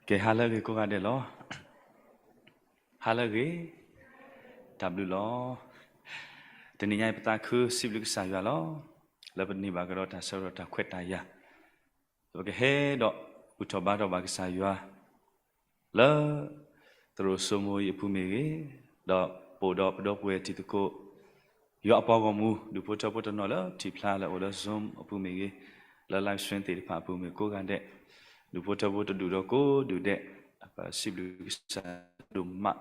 ကဲ ဟါလၢအဂ့ၤကိးဂၤဒဲးလီၤ. ဟါလၢအဂ့ၤ, တၢ်ဘျုးလီၤ. တနံၤညါအံၤ ပသးခုစံးဘျုးကစၢ်ယွၤလီၤ. လၢပန့ၢ်ဘၣ်ကဒီးတၢ်ဆၢကတီၢ်တၢ်ခွဲးတၢ်ယာ်, ပကဟဲဒီးဘူၣ်ထီၣ်ဘါထီၣ်ဘၣ်ကစၢ်ယွၤ လၢသရိာ်စိမိၤအံၤအပူၤမ့ၢ်ဂ့ၤ, ဒီးပအိၣ်ဒီးပဒီပုၢ်ဝဲၢ်တံၤသကိး ယွၤအပှၤဂီၢ်မူ ဒူၣ်ဖိထၢဖိတနီၤလၢထံၣ်ဖျါလၢအိၣ်လၢ Zoom အပူၤမ့ၢ်ဂ့ၤ, လၢ live stream သ့ၣ်တဖၣ်အပူၤမ့ၢ်ဂ့ၤကိးဂၤဒဲး, ဒူၣ်ဖိထၢဖိတဒူၣ်ဒီးကိးဒူၣ်ဒဲး, ပစံးဘျုးကစၢ်ဒိၣ်မး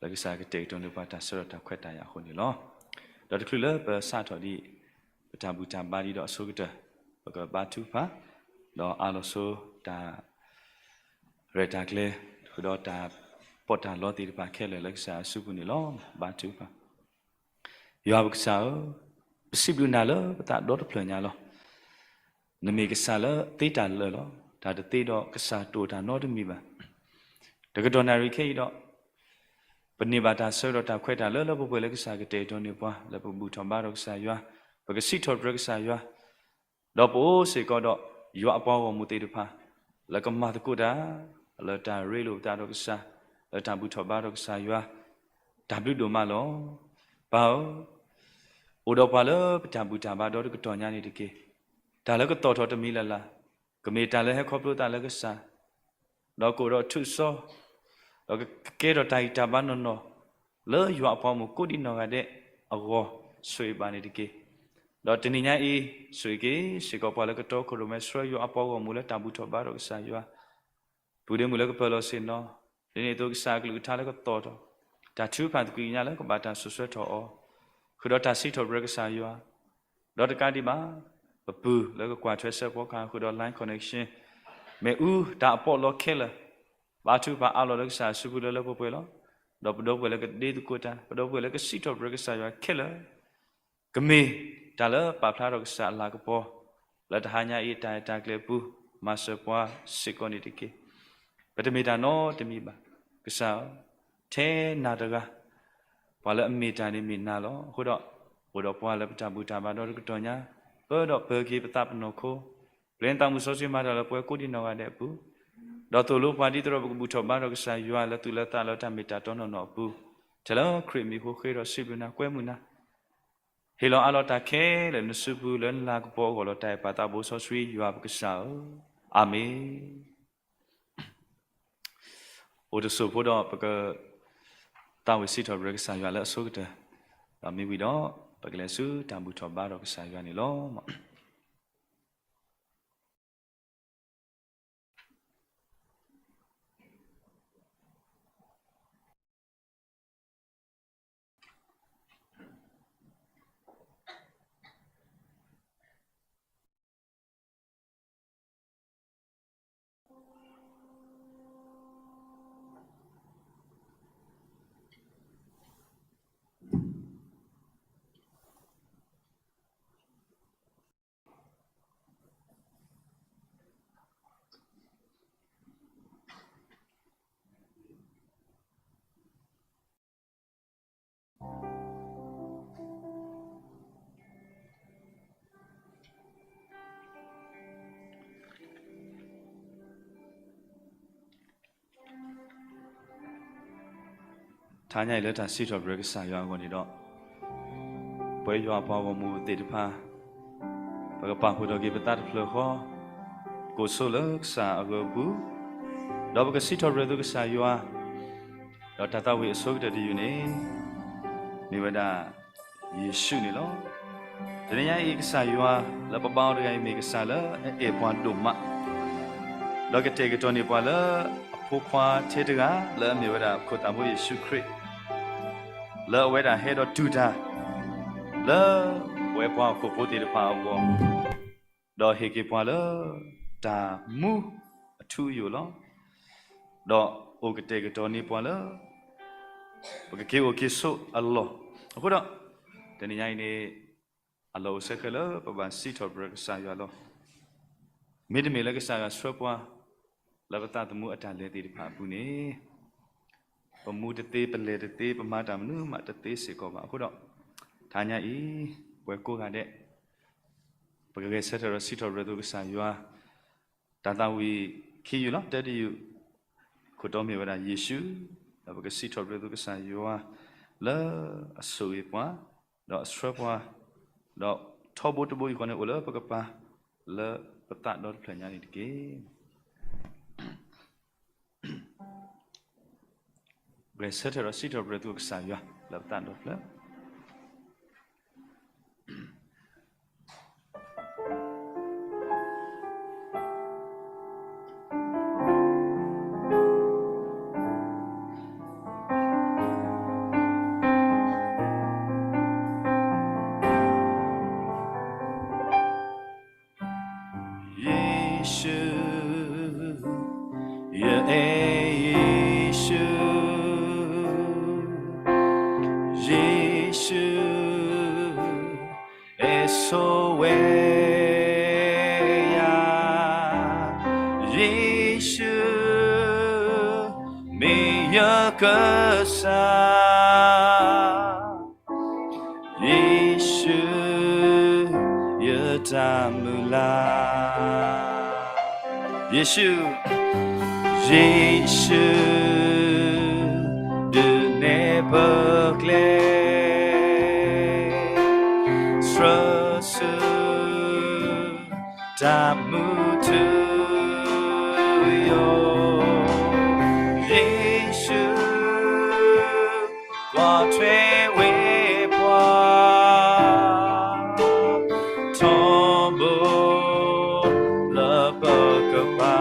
လၢကစၢ်ကတဲာ်ကတီၤန့ၢ်ပှၤတၢ်ဆၢကတီၢ်တၢ်ခွဲးတၢ်ယာ်အဃိန့ၣ်လီၤ. ဒီးတချုးလၢပစးထီၣ်ဒံး ပတၢ်ဘူၣ်တၢ်ဘါဒံးဒီးအဆိကတၢၢ်, ပကဘါထုကဖၣ်, ဒီးအးလီၤဆိတၢ် ရဲၣ်တၢ်ကျဲၤ, ဃုာ်ဒီးတၢ်ပီးတၢ်လီသ့ၣ်တဖၣ်ခဲလၢာ်လၢကစၢ်အစုပူၤန့ၣ်လီၤ. ဘါထုကဖၣ်. ယွၤပကစၢ်ဧၢ, ပစံးဘျုးနၤလၢပသးဒီတဖျၢၣ်ညါလီၤ. နမ့ၢ်ကစၢ်လၢသ့တၢ်လၢာ်လီၤ. တၢ်တသ့ဒီးကစၢ်တအိၣ်တၢ်နီတမံၤဘၣ်. တကတီၢ်နၣ်ရံၣ်ခဲအံၤဒီး ပန့ၢ်ဘၣ်တၢ်ဆၢကတီၢ်တၢ်ခွဲးတၢ်ယာ်လၢလၢပှဲၤပှဲၤလၢကစၢ်ကတဲာ်ကတီၤန့ၢ်ပှၤ, လၢပကဘူၣ်ထီၣ်ဘါထီၣ်ကစၢ်ယွၤ, ပကစံးထီၣ်ပတြၢၤကစၢ်ယွၤ, ဒီးပအိၣ်စ့ၢ်ကီးဒီးယွၤအပှၤဂီၢ်မူသ့ၣ်တဖၣ် လၢကမၤသကိးတၢ် လၢတၢ်ရ့လိာ်ပသးဒီးကစၢ်, လၢတၢ်ဘူၣ်ထီၣ်ဘါထီၣ်ကစၢ်ယွၤ, တၢ်ဘျုးဒိၣ်မးလီၤ. ပၢ်ဧၢ, အိၣ်ဒီးပှၤလၢပတၢ်ဘူၣ်တၢ်ဘါဒီတကတီၢ်ညါန့ၣ်တက့ၢ်. တၢ်လၢကသီၣ်ထီၣ်တမံၤလၢ်လၢ်, ကမ့ၢ်တၢ်လၢဟဲခီဖျိသးလၢကစၢ် ဒီးကအိၣ်ဒီးထူးစီ, ဒီးကကဲထီၣ်တၢ်ဂံၢ်တၢ်ဘါနီၢ်နီၢ်, လၢယွၤအပှၤဂီၢ်မူကိးဒံနီၢ်ဂၤဒဲးအဂီၢ် ဆိၣ်ဂ့ၤဘၣ်န့ၣ်တက့ၢ်. ဒီးတနံၤညါအံၤ ဆိၣ်ဂ့ၤက့ၤစ့ၢ်ကီးပှၤလၢကတီခိၣ်ရိၣ်မဲဆှၢယွၤအပှၤဂီၢ်မူလၢတၢ်ဘူၣ်ထီၣ်ဘါထီၣ်ကစၢ်ယွၤ ပုၢ်ဒ့မုၣ်လၢကပၢၤလီၢ်ဆ့ၣ်နီၤ, ဒ်န့ၣ်အသိးကစၢ်အကလုၢ်ကထါလၢကသီၣ်ထီၣ်, တၢ်ထုကဖၣ်သကွံာ်ကညးလၢကဘၣ်တၢ်စိာ်ဆှၢထီၣ်အီၤ, ဃုာ်ဒီးတၢ်စံးထီၣ်ပတြၢၤကစၢ်ယွၤ, ဒီးတကးဒံးဘၣ်, ပပုၢ်လၢကကွၢ်ထွဲစဲးဖီကဟၣ်ဃုာ်ဒီး line connection မ့ၣ်အူတၢ်အပီးလီခဲလၢာ်, ဘါထုကဖၣ်အးလီၤလၢကစၢ်အစုပူၤလၢလၢပှဲၤပှဲၤလီၤ. ဒီးပဒီပုၢ်ဝဲၢ်လၢကဒ့သကိးတၢ်, ပဒီပုၢ်ဝဲၢ်လၢကစံးထီၣ်ပတြၢၤကစၢ်ယွၤခဲလၢာ် ကမ့ၢ်တၢ်လၢပာ်ဖျါထီၣ်ကစၢ်အလၤကပီၤ, လၢတဟါညါအံၤအတၢ်အဲၣ်တၢ်ကျဲၤအပူၤ, မၤစၢၤပှၤစ့ၢ်ကီးန့ၣ်တက့ၢ်. ပတမ့ၢ်တၢ်နီတမံၤဘၣ်. ကစၢ်ဧၢ, ထဲနၤတဂၤ, ပှၤလၢအမ့ၢ်တၢ်န့ၣ်မ့ၢ်နၤလီၤ. အဃိဒီး, အိၣ်ဒီးပှၤလၢပတၢ်ဘူၣ်တၢ်ဘါဒီတကတီၢ်ညါ, ပၢဒီးပၢၤက့ၤပသးပနီၢ်ခိ, ပျဲနသးမုၢ်စီဆှံမၤတၢ်လၢပှၤကိးဒံနီၢ်ဂၤဒဲးအပူၤ, ဒီးသိၣ်လိပှၤဒ်သိးဒီးပကဘူၣ်ထီၣ်ဘါထီၣ်ကစၢ်ယွၤလၢသူၣ်လၢသးလၢတၢ်မ့ၢ်တၢ်တီနီၢ်နီၢ်အပူၤ, ထဲလၢခရံာ်မံၤအဃိဃ့ဒီးစံးဘျုးနၤကွဲမုာ်နၤ ဟ့ၣ်လီၤအးလီၤတၢ်ခဲလၢာ်နစုပူၤလၢနလၤကပီၤအဂီၢ်လီၤ. တၢ်အဲၣ်ပၢ်သးဘိစီဆှံယွၤပကစၢ်ဧၢ, အၤမ့ၣ်. အိၣ်တဆိးဖိဒီးပက သးဝံၣ်စံးထီၣ်ပတြၢၤကစၢ်ယွၤလၢအဆိကတၢၢ်, ဒီးမ့ၢ်ဝံၤဒီး ပကလဲၤဆူတၢ်ဘူၣ်ထီၣ်ဘါထီၣ်ကစၢ်ယွၤန့ၣ်လီၤ. ထါညါအံၤလၢတၢ်စံးထီၣ်ပတြၢၤကစၢ်ယွၤအဂီၢ်န့ၣ်ဒီး, ပဝဲယွၤအပှၤဂီၢ်မူသ့ၣ်တဖၣ်, ပကပာ်ဖှိၣ်ထီၣ်က့ၤပသးတဖျၢၣ်ဃီ, ကိးဆိလၢကစၢ်အဂၢၢ်အပူၤ, ဒီးပကစံးထီၣ်ပတြၢၤသုကစၢ်ယွၤ, ဒီးတၢ်သးဝံၣ်အဆိကတၢၢ်တယုၢ်န့ၣ်, မ့ၢ်ဝဲဒၣ် ယ့ၣ်ၡူးန့ၣ်လီၤ. တနံၤညါအံၤ ကစၢ်ယွၤလၢပဘါအီၤတဂၤအံၤ မ့ၢ်ကစၢ်လၢအအဲၣ်ပှၤဒိၣ်မး, ဒီးကတဲာ်ကတီၤန့ၢ်ပှၤလၢအဖိခွါထဲတဂၤ လၢအမ့ၢ်ဝဲဒၣ်ခိၣ်သးဖိယ့ၣ်ၡူးခရံာ်, လၢအဝဲဒၣ်ဟဲဒီးတူၢ်တၢ် လၢပဝဲပှၤဟီၣ်ခိၣ်ဖိသ့ၣ်တဖၣ်အဂီၢ်, ဒီးဟ့ၣ်က့ၤပှၤလၢတၢ်မူအထူအယိာ်လီၤ. ဒီးအိၣ်ကတဲာ်ကတီၤန့ၢ်ပှၤလၢ ပကက့ၤအိၣ်က့ၤဆိးအလီၢ်. အဃိဒီး, တနံၤညါအံၤန့ၣ်, အလီၢ်အိၣ်ဆၢဃဲလၢပဘၣ်စံးထီၣ်ပတြၢၤကစၢ်ယွၤလီၤ. မ့တမ့ၢ်လၢကစၢ်ယွၤဆှၢပှၤ လၢပသးသမူအတၢ်လဲၤသ့ၣ်တဖၣ်အပူၤန့ၣ်, ပမူတသ့, ပလဲၤတသ့, ပမၤတၢ်မနုၤမးတသ့စ့ၢ်ကီးဘၣ်. အဃိဒီး, ထါညါအံၤ, ပဝဲကိးဂၤဒဲး, ပကဂဲၤဆၢထၢၣ်ဒီးစံးထီၣ်ပတြၢၤသုကစၢ်ယွၤ, တၢ်သးဝံၣ်ခံယုၢ်လီၤ. တၢတယုၢ်, ခိၣ်တီမ့ၢ်ဝဲဒၣ်ယ့ၣ်ၡူး, ဒီးပကစံးထီၣ်ပတြၢၤသူၣ်ကစၢ်ယွၤ လၢအဆိၣ်ဂ့ၤပှၤ, ဒီးအဆှၢပှၤ, ဒီးထီဘိတဘိယူၢ်ဃီန့ၣ် အိၣ်လၢပကပၤ လၢပသးဒီဖျၢၣ်ညါန့ၣ်တက့ၢ်. ပကဆၢထၢၣ်ဒီးစံးထီၣ်ပတြၢၤသူၣ်ကစၢ်ယွၤ လၢပသးဒီဖျၢၣ်. ယ့ၣ်ၡူး, ယအဲၣ်ယ့ၣ်ၡူး, ယ့ၣ်ၡူး အဲၣ်ဆိဝဲယၤ, ယ့ၣ်ၡူး မ့ၢ်ယကစၢ်, ယ့ၣ်ၡူး ယတၢ်မုၢ်လၢ်, ယ့ၣ်ၡူး, ယ့ၣ်ၡူး ဒုးနဲၣ်ပကျဲ ဆှၢဆူ တၢ်မူထူယိာ်, ယ့ၣ်ၡူး ကွၢ်ထွဲဝဲပှၤ ထီဘိ လၢပကပၤ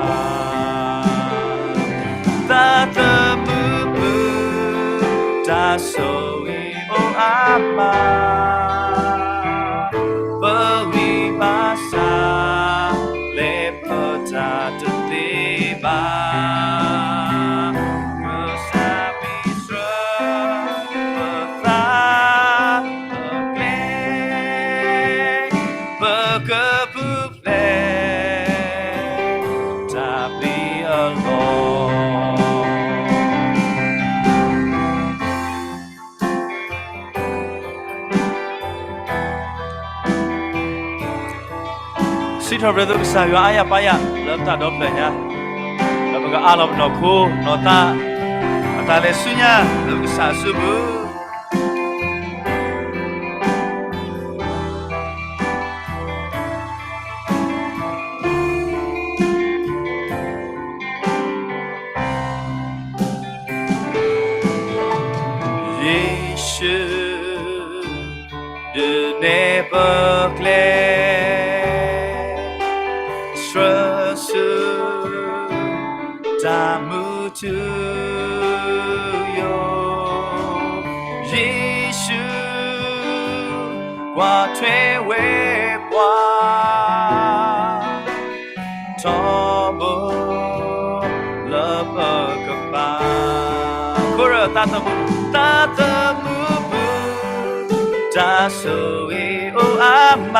သးသမူပူၤ တၢ်ဆိၣ်ဂ့ၤအိၣ်အါမး, ပဂံၢ်ဘါစၢ် လဲၤပတၢ်တသ့ဘၣ်, ကစၢ်မ့ၢ်ဆှၢ ပသးပကျဲ ပကပူၤဖျဲး တၢ်ပျံၤအလီၢ်. စံးထီၣ်ပတြၢၤသူၣ်ကစၢ်ယွၤအါယၤပါယၤ လၢပတၢ်ဒီဖျၢၣ်ညါ, ဒီးပကအးလီၤပနီၢ်ခိနီၢ်သး အတၢ်လဲၤဆူညါ လၢပကစၢ်အစုပူၤ ယ့ၣ်ၡူး ဒုးနဲၣ်ပကျဲ ဆှၢဆူ တၢ်မူထူယိာ်, ယ့ၣ်ၡူး ကွၢ်ထွဲဝဲပှၤ ထီဘိ လၢပကပၤ, ခိၣ်ရၢ သးသမူ သးသမူပူၤ တၢ်ဆိၣ်ဂ့ၤအိၣ်အါမ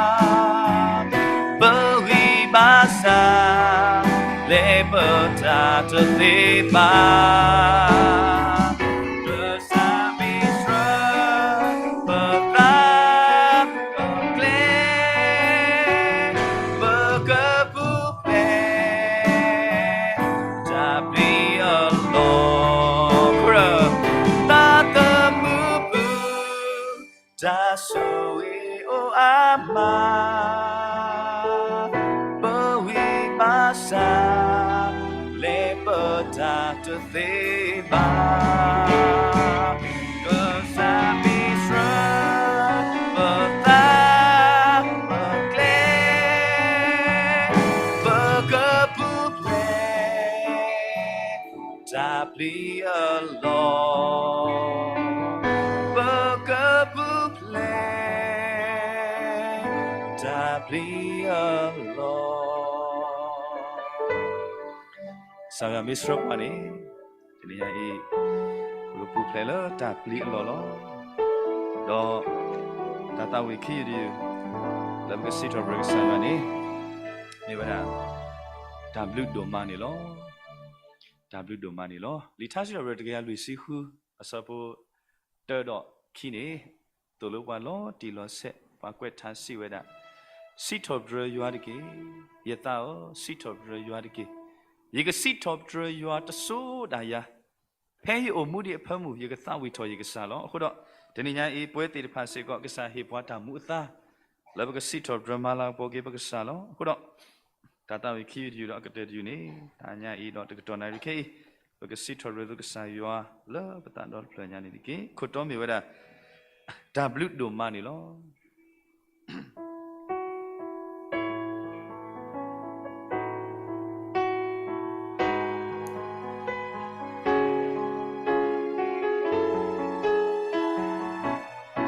း, ပဂံၢ်ဘါစၢ် လဲၤပတၢ်တသ့ဘၣ်, ကစၢ်မ့ၢ်ဆှၢ ပသးပကျဲ ပကပူၤဖျဲး တၢ်ပျံၤအလီၢ်, ခိၣ်ရၢ သးသမူပူၤ တၢ်ဆိၣ်ဂ့ၤအိၣ်အါမး, ပဂံၢ်ဘါစၢ် လဲၤပတၢ်တသ့ဘၣ်, ကစၢ်မ့ၢ်ဆှၢ ပသးပကျဲ ပကပူၤဖျဲး တၢ်ပျံၤအလီၢ်, ပကပူၤဖျဲး တၢ်ပျံၤအလီၢ်. ကစၢ်ယွၤမ့ၢ်ဆှၢပှၤန့ၣ် တနံၤညါအံၤ ပကပူၤဖျဲးလၢတၢ်ပျံၤအလီၢ်လီၤ. ဒီးတၢ်သးဝံၣ်ခံယုၢ်တယုၢ် လၢပကစံးထီၣ်ပတြၢၤကစၢ်ယွၤန့ၣ် မ့ၢ်ဝဲဒၣ် တၢ်ဘျုးဒိၣ်မးန့ၣ်လီၤ. တၢ်ဘျုးဒိၣ်မးန့ၣ်လီၤ. လံာ်ထါစံးထီၣ်ပတြၢၤတကယၤလွံၢ်ဆံဃု အဆၢဖိ တၢဒီးခံန့ၣ် သိၣ်လိပှၤလီၤတံၢ်လီၤဆဲး ပှၤကွဲးထါစံးဝဲဒၣ်, စံးထီၣ်ပတြၢၤယွၤတက့ၢ်. ယသးဧၢ, စံးထီၣ်ပတြၢၤယွၤတက့ၢ်. ယကစံးထီၣ်ပတြၢၤယွၤတစိၤဒၣ်ယၤ, ဖဲယအိၣ်မူဒံးအဖၢမုၢ် ယကသးဝံၣ်ထီၣ်ယကစၢ်လီၤ. အဃိဒီး တနံၤညါအံၤ ပဝဲသ့ၣ်တဖၣ်စ့ၢ်ကီး ကစၢ်ဟ့ၣ်ပှၤတၢ်မူအသါ လၢပကစံးထီၣ်ပတြၢၤမၤလၤကပီၤက့ၤပကစၢ်လီၤ. အဃိဒီး တၢ်သးဝံၣ်ခံယုၢ်တယုၢ်ဒီးအကတၢၢ်တယုၢ်န့ၣ် တနံၤညါအံၤဒီးတကတီၢ်နၣ်ရံၣ်ခဲအံၤ ပကစံးထီၣ်ပတြၢၤသုကစၢ်ယွၤလၢပသးဒီဖျၢၣ်ညါန့ၣ်တက့ၢ်. ခိၣ်တီမ့ၢ်ဝဲဒၣ် တၢ်ဘျုးဒိၣ်မးန့ၣ်လီၤ.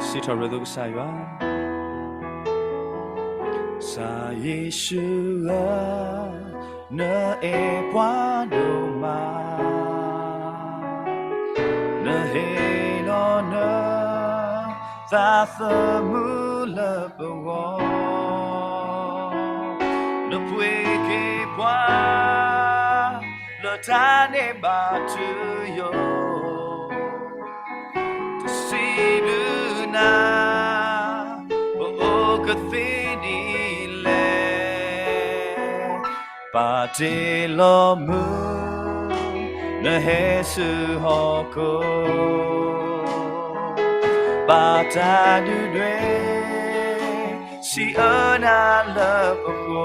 စံးထီၣ်ပတြၢၤသုကစၢ်ယွၤ. ကစၢ်ယ့ၣ်ၡူးဧၢ, နအဲၣ်ပှၤဒိၣ်မး, နဟ့ၣ်လီၤနသးသမူလၢပဂီၢ်, နပှ့ၤက့ၤပှၤ လၢတၢ်န့ၢ်ဘၣ်ထူယိာ်, တစံးဘျုးနၤ ပအိၣ်ကသ့ဒ်လဲၣ်, ပာ်တ့ၢ်လီၤမုၢ် နဟဲဆူဟီၣ်ခိၣ်, ဘၣ်တၢ်ဒုၣ်ဒွဲၣ် စံးအၢနၤလၢပဃိ,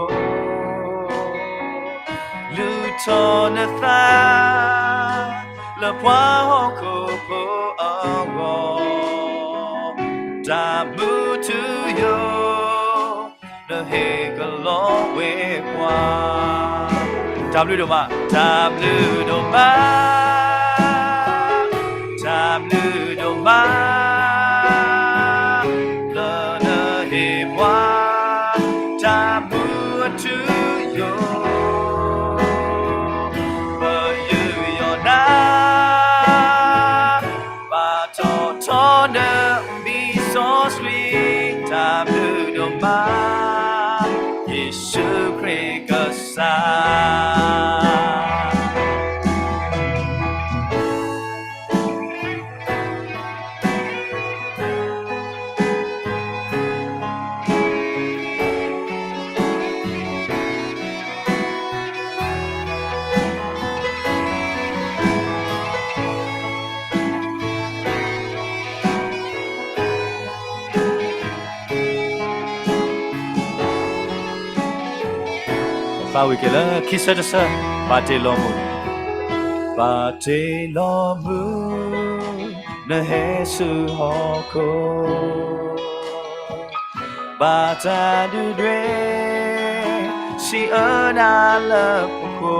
လုၢ်ထီၣ်နသး လၢပှၤဟီၣ်ခိၣ်ဖိအဂီၢ်, တၢ်မူထူယိာ် နဟ့ၣ်ကလီဝဲပှၤ, တၢ်ဘျုးဒိၣ်မး, တၢ်ဘျုးဒိၣ်မး, တၢ်ဘျုးဒိၣ်မး လၢနဟ့ၣ်ပှၤ တၢ်မူအထူယိာ်, ပယူးယီၣ်နၤ ဘၣ်ထီၣ်ထီနမံၤစီဆှံ, တၢ်ဘျုးဒိၣ်မး, ယ့ၣ်ၡူးခရံာ်ကစၢ်. သးဝံၣ်က့ၤလၢခံဆၢတဆၢ, ပာ်တ့ၢ်လီၤမုၢ်, ပာ်တ့ၢ်လီၤမုၢ်, နဟဲဆူဟီၣ်ခိၣ်, ဘၣ်တၢ်ဒုၣ်ဒွဲၣ် စံးအၢနၤလၢပဃိ,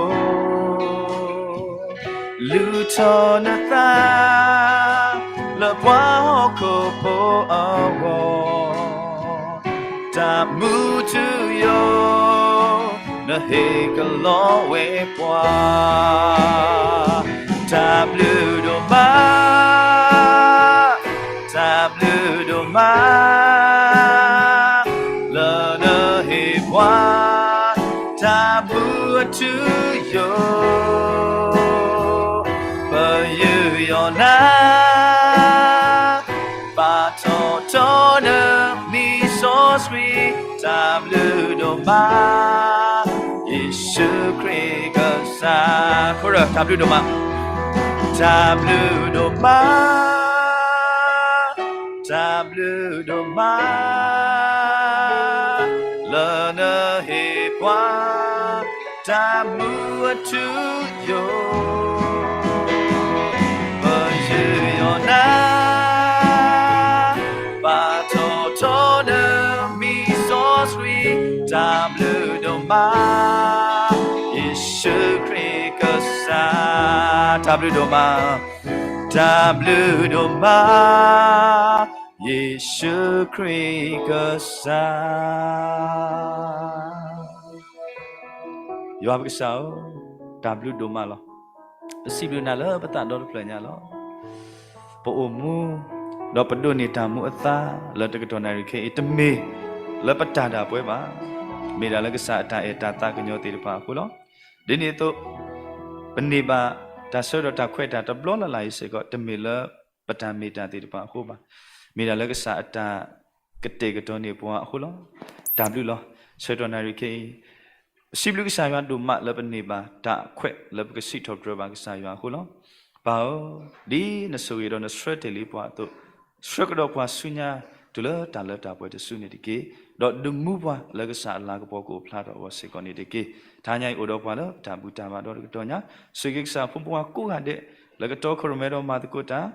လုၢ်ထီၣ်နသး လၢပှၤဟီၣ်ခိၣ်ဖိအဂီၢ်, တၢ်မူထူယိာ် နဟ့ၣ်ကလီဝဲပှၤ, တၢ်ဘျုးဒိၣ်မး, တၢ်ဘျုးဒိၣ်မး လၢနဟ့ၣ်ပှၤ တၢ်မူအထူယိာ်, ပယူးယီၣ်နၤ ဘၣ်ထီၣ်ထီနမံၤစီဆှံ, တၢ်ဘျုးဒိၣ်မး, ယ့ၣ်ၡူးခရံာ်ကစၢ်, ခိၣ်ရၢၣ် တၢ်ဘျုးဒိၣ်မး, တၢ်ဘျုးဒိၣ်မး, တၢ်ဘျုးဒိၣ်မး လၢနဟ့ၣ်ပှၤ တၢ်မူအထူယိာ်, ပယူးယီၣ်နၤ ဘၣ်ထီၣ်ထီနမံၤစီဆှံ, တၢ်ဘျုးဒိၣ်မး, ယ့ၣ်ၡူးခရံာ်ကစၢ်, တၢ်ဘျုးဒိၣ်မး, တၢ်ဘျုးဒိၣ်မး, ယ့ၣ်ၡူးခရံာ်ကစၢ်. ယွၤပကစၢ်ဧၢ, တၢ်ဘျုးဒိၣ်မးလီၤ. ပစံးဘျုးနၤလၢပသးဒီတဖျၢၣ်ညါလီၤ. ပအိၣ်မူ ဒီးပဒိးန့ၢ်တၢ်မူအသါလၢတကတီၢ်နၣ်ရံၣ်ခဲအံၤ တမ့ၢ်လၢပတၢ်ဒၣ်ပှဲၤဘၣ်, မ့ၢ်ဒၣ်လၢကစၢ်အတၢ်အဲၣ်တၢ်သးကညီၤသ့ၣ်တဖၣ်အဃိလီၤ. ဒ်န့ၣ်အသိး ပန့ၢ်ဘၣ်တၢ်ဆၢကတီၢ်တၢ်ခွဲးတၢ်ယာ်တဘျီလၢ်လၢ်အံၤစ့ၢ်ကီး တမ့ၢ်လၢပတၢ်မ့ၢ်တၢ်သ့ၣ်တဖၣ်အဃိဘၣ်, မ့ၢ်ဒၣ်လၢကစၢ်အတၢ်ကတဲာ်ကတီၤန့ၢ်ပှၤအဃိလီၤ. တၢ်ဘျုးလီၤ. ဆၢကတီၢ်နၣ်ရံၣ်ခဲအံၤ စံးဘျုးကစၢ်ယွၤဒိၣ်မးလၢပန့ၢ်ဘၣ်တၢ်ခွဲးလၢပကစံးထီၣ်ပတြၢၤဘၣ်ကစၢ်ယွၤအဃိလီၤ. ပၢ်ဧၢ, ဒ်နဆိၣ်ဂ့ၤဒီးနဆှၢတ့ၢ်လံပှၤအသိး, ဆှၢကဒီးပှၤဆူညါတုၤလၢတၢ်လၢတၢ်ပှဲၤတစုန့ၣ်တက့ၢ်. ဒီးဒုးမူပှၤလၢကစၢ်အလၤကပီၤကအိၣ်ဖျါထီၣ်အဂီၢ်စ့ၢ်ကီးန့ၣ်တက့ၢ်. တဟါညါအံၤအိၣ်ဒီးပှၤလၢပတၢ်ဘူၣ်တၢ်ဘါဒီတကတီၢ်ညါ, ဆိၣ်ဂ့ၤကစၢ်ဖိမုၣ်ဖိခွါကိးဂၤဒဲး လၢကတီခိၣ်ရိၣ်မဲဒီးမၤသကိးတၢ်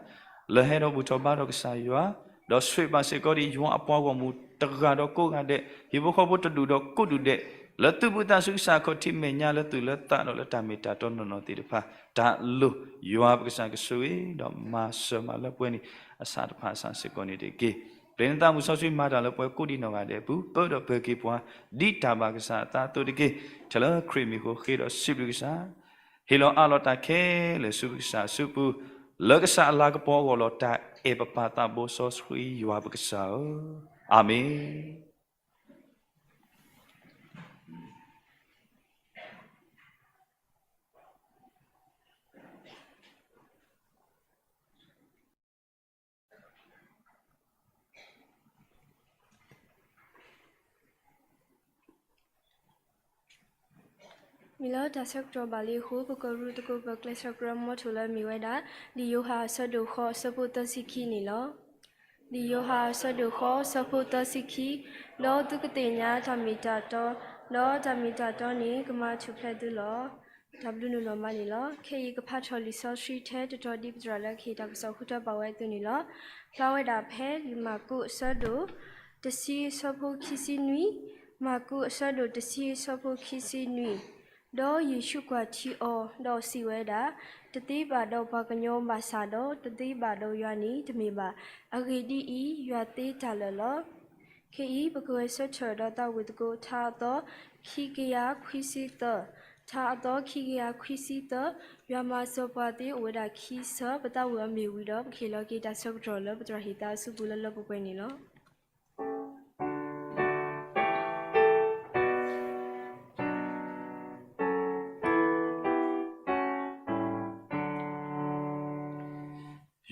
လၢဟဲဒီးဘူၣ်ထီၣ်ဘါထီၣ်ကစၢ်ယွၤ, ဒီးဆိၣ်ဂ့ၤဘၣ်စ့ၢ်ကီးဒ်ယွၤအပှၤဂီၢ်မုၢ်တဂၤဒီးကိးဂၤဒဲး, ဟံၣ်ဖိဃီဖိတဒူၣ်ဒီးကိးဒူၣ်ဒဲး, လၢသူၣ်ဘုသးဆူကစၢ်အခီၣ်ထံးမဲာ်ညါလၢသူၣ်လၢသးဒီးလၢတၢ်မ့ၢ်တၢ်တီနီၢ်နီၢ်သ့ၣ်တဖၣ်, တၢ်လိၣ်ယွၤပကစၢ်ကဆိၣ်ဂ့ၤဒီးမၤစၢၤမၤလၢပှဲၤန့ၣ် အစးတဖၣ်အစးစ့ၢ်ကီးန့ၣ်တက့ၢ်. ပျဲနသးမုၢ်စီဆှံမၤတၢ်လၢပှၤကိးဒံးနီၢ်ဂၤဒဲးအပူၤ, ပၢဒီးပၢၤက့ၤပှၤ ဒ်တၢ်ဘၣ်ကစၢ်အသးအသိးတက့ၢ်. ထဲလၢခရံာ်မံၤအဃိဃ့ဒီးစံးဘျုးကစၢ် ဟ့ၣ်လီၤအးလီၤတၢ်ခဲလၢာ်ဆူကစၢ်အစုပူၤ, လၢကစၢ်အလၤကပီၤအဂီၢ်လီၤ. တၢ်အဲၣ်ပပၢ်သးဘိစီဆှံယွၤပကစၢ်ဧၢ, အၤမ့ၣ်. မ့ၢ်လၢတၢ်ဆၢကတီၢ်ဘၣ်လံအဃိ ပကရူၢ်သကိးပကျဲးစၢးကြၢး မီထိၣ်လၢမ့ၢ်ဝဲဒၣ် လံာ်ယိၤဟၣ်အဆၢဒိၣ်ဃိး အဆၢဖိသၢဆံခံန့ၣ်လီၤ. လံာ်ယိၤဟၣ်အဆၢဒိၣ်ဃိး အဆၢဖိသၢဆံခံ, ဒီးသုကသ့ၣ်ညါတၢ်မ့ၢ်တၢ်တီ, ဒီးတၢ်မ့ၢ်တၢ်တီန့ၣ် ကမၤထူၣ်ဖျဲးသုလီၤ. တၢ်ဘျုးနုာ်လီၤမးန့ၣ်လီၤ. ခဲအံၤကဖးထီၣ်လံာ်စီဆှံထဲတတီၤဒ်ပသရၣ်လၢကဟ့ၣ်တၢ်ကစီၣ်ဃုထၢပာ်ဝဲအသိးန့ၣ်လီၤ. ဖျါဝဲဒၣ်ဖဲလံာ်မၢ်ကူးအဆၢဒိၣ်တဆံအဆၢဖိခံဆံနွံ, မၢ်ကူးအဆၢဒိၣ်တဆံအဆၢဖိခံဆံနွံ, ဒီးယ့ၣ်ၡူးကွၢ်ထံအီၤ, ဒီးစံးဝဲဒၣ်, တသ့ဘၣ်ဒီးပှၤကညီဘၣ်ဆၣ်ဒီး တသ့ဘၣ်ဒီးယွၤန့ၣ်တမ့ၢ်ဘၣ်. အဂ့ၢ်ဒ်အံၤ, ယွၤသ့တၢ်လၢာ်လီၤ. ခဲအံၤပကဂဲၤဆၢထၢၣ်ဒီးသးဝံၣ်သကိး ထါအသီခံကယၤခွံဆံသၢ, ထါအသီခံကယၤခွံဆံသၢ, ယွၤမၤစၢၤပှၤသ့အိၣ်ဝဲဒၣ်ခံဆၢ, ပသးဝံၣ်အီၤမ့ၢ်ဝံၤဒီး ပကဟ့ၣ်လီၤက့ၤတၢ်ဆၢကတီၢ်လၢပသရၣ်ဟ့ၣ်သးအစုပူၤလၢလၢပှဲၤပှဲၤန့ၣ်လီၤ.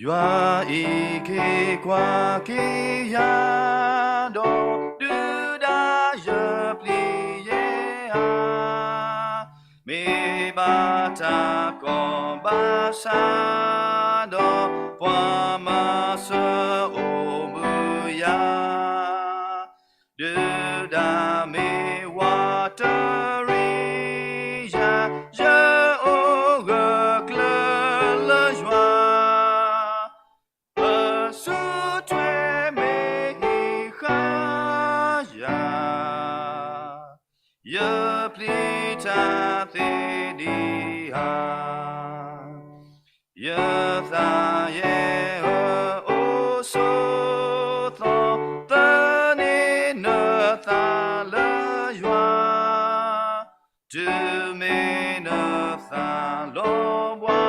ယွၤအံးက့ၤကွၢ်က့ၤယၤဒီး ဒုၣ်ဒါယပျံၤယဲဧါ, မ့ၢ်ဘၣ်တၢ်ကီဘၣ်ဆၣ်ဒီး ပှၤမၤစၢၤအိၣ်မုာ်ယၤ, ဒုၣ်ဒါမ့ၢ်ဝးတရံးယၤ, ယအိၣ်ဂၢၢ်ကျၢၤလၢယွၤ, အစုထွဲမ့ၢ်ဟ့ၣ်ဃာ်ယၤ, ယပျံၤတၢ်သ့ဒံးဧါ. ယသးယဲၢ်ဧၢ, အိၣ်ဆိးသီ, သန့ၤနသးလၢယွၤ, တုၤမ့ၢ်နသးလီၤဘှါ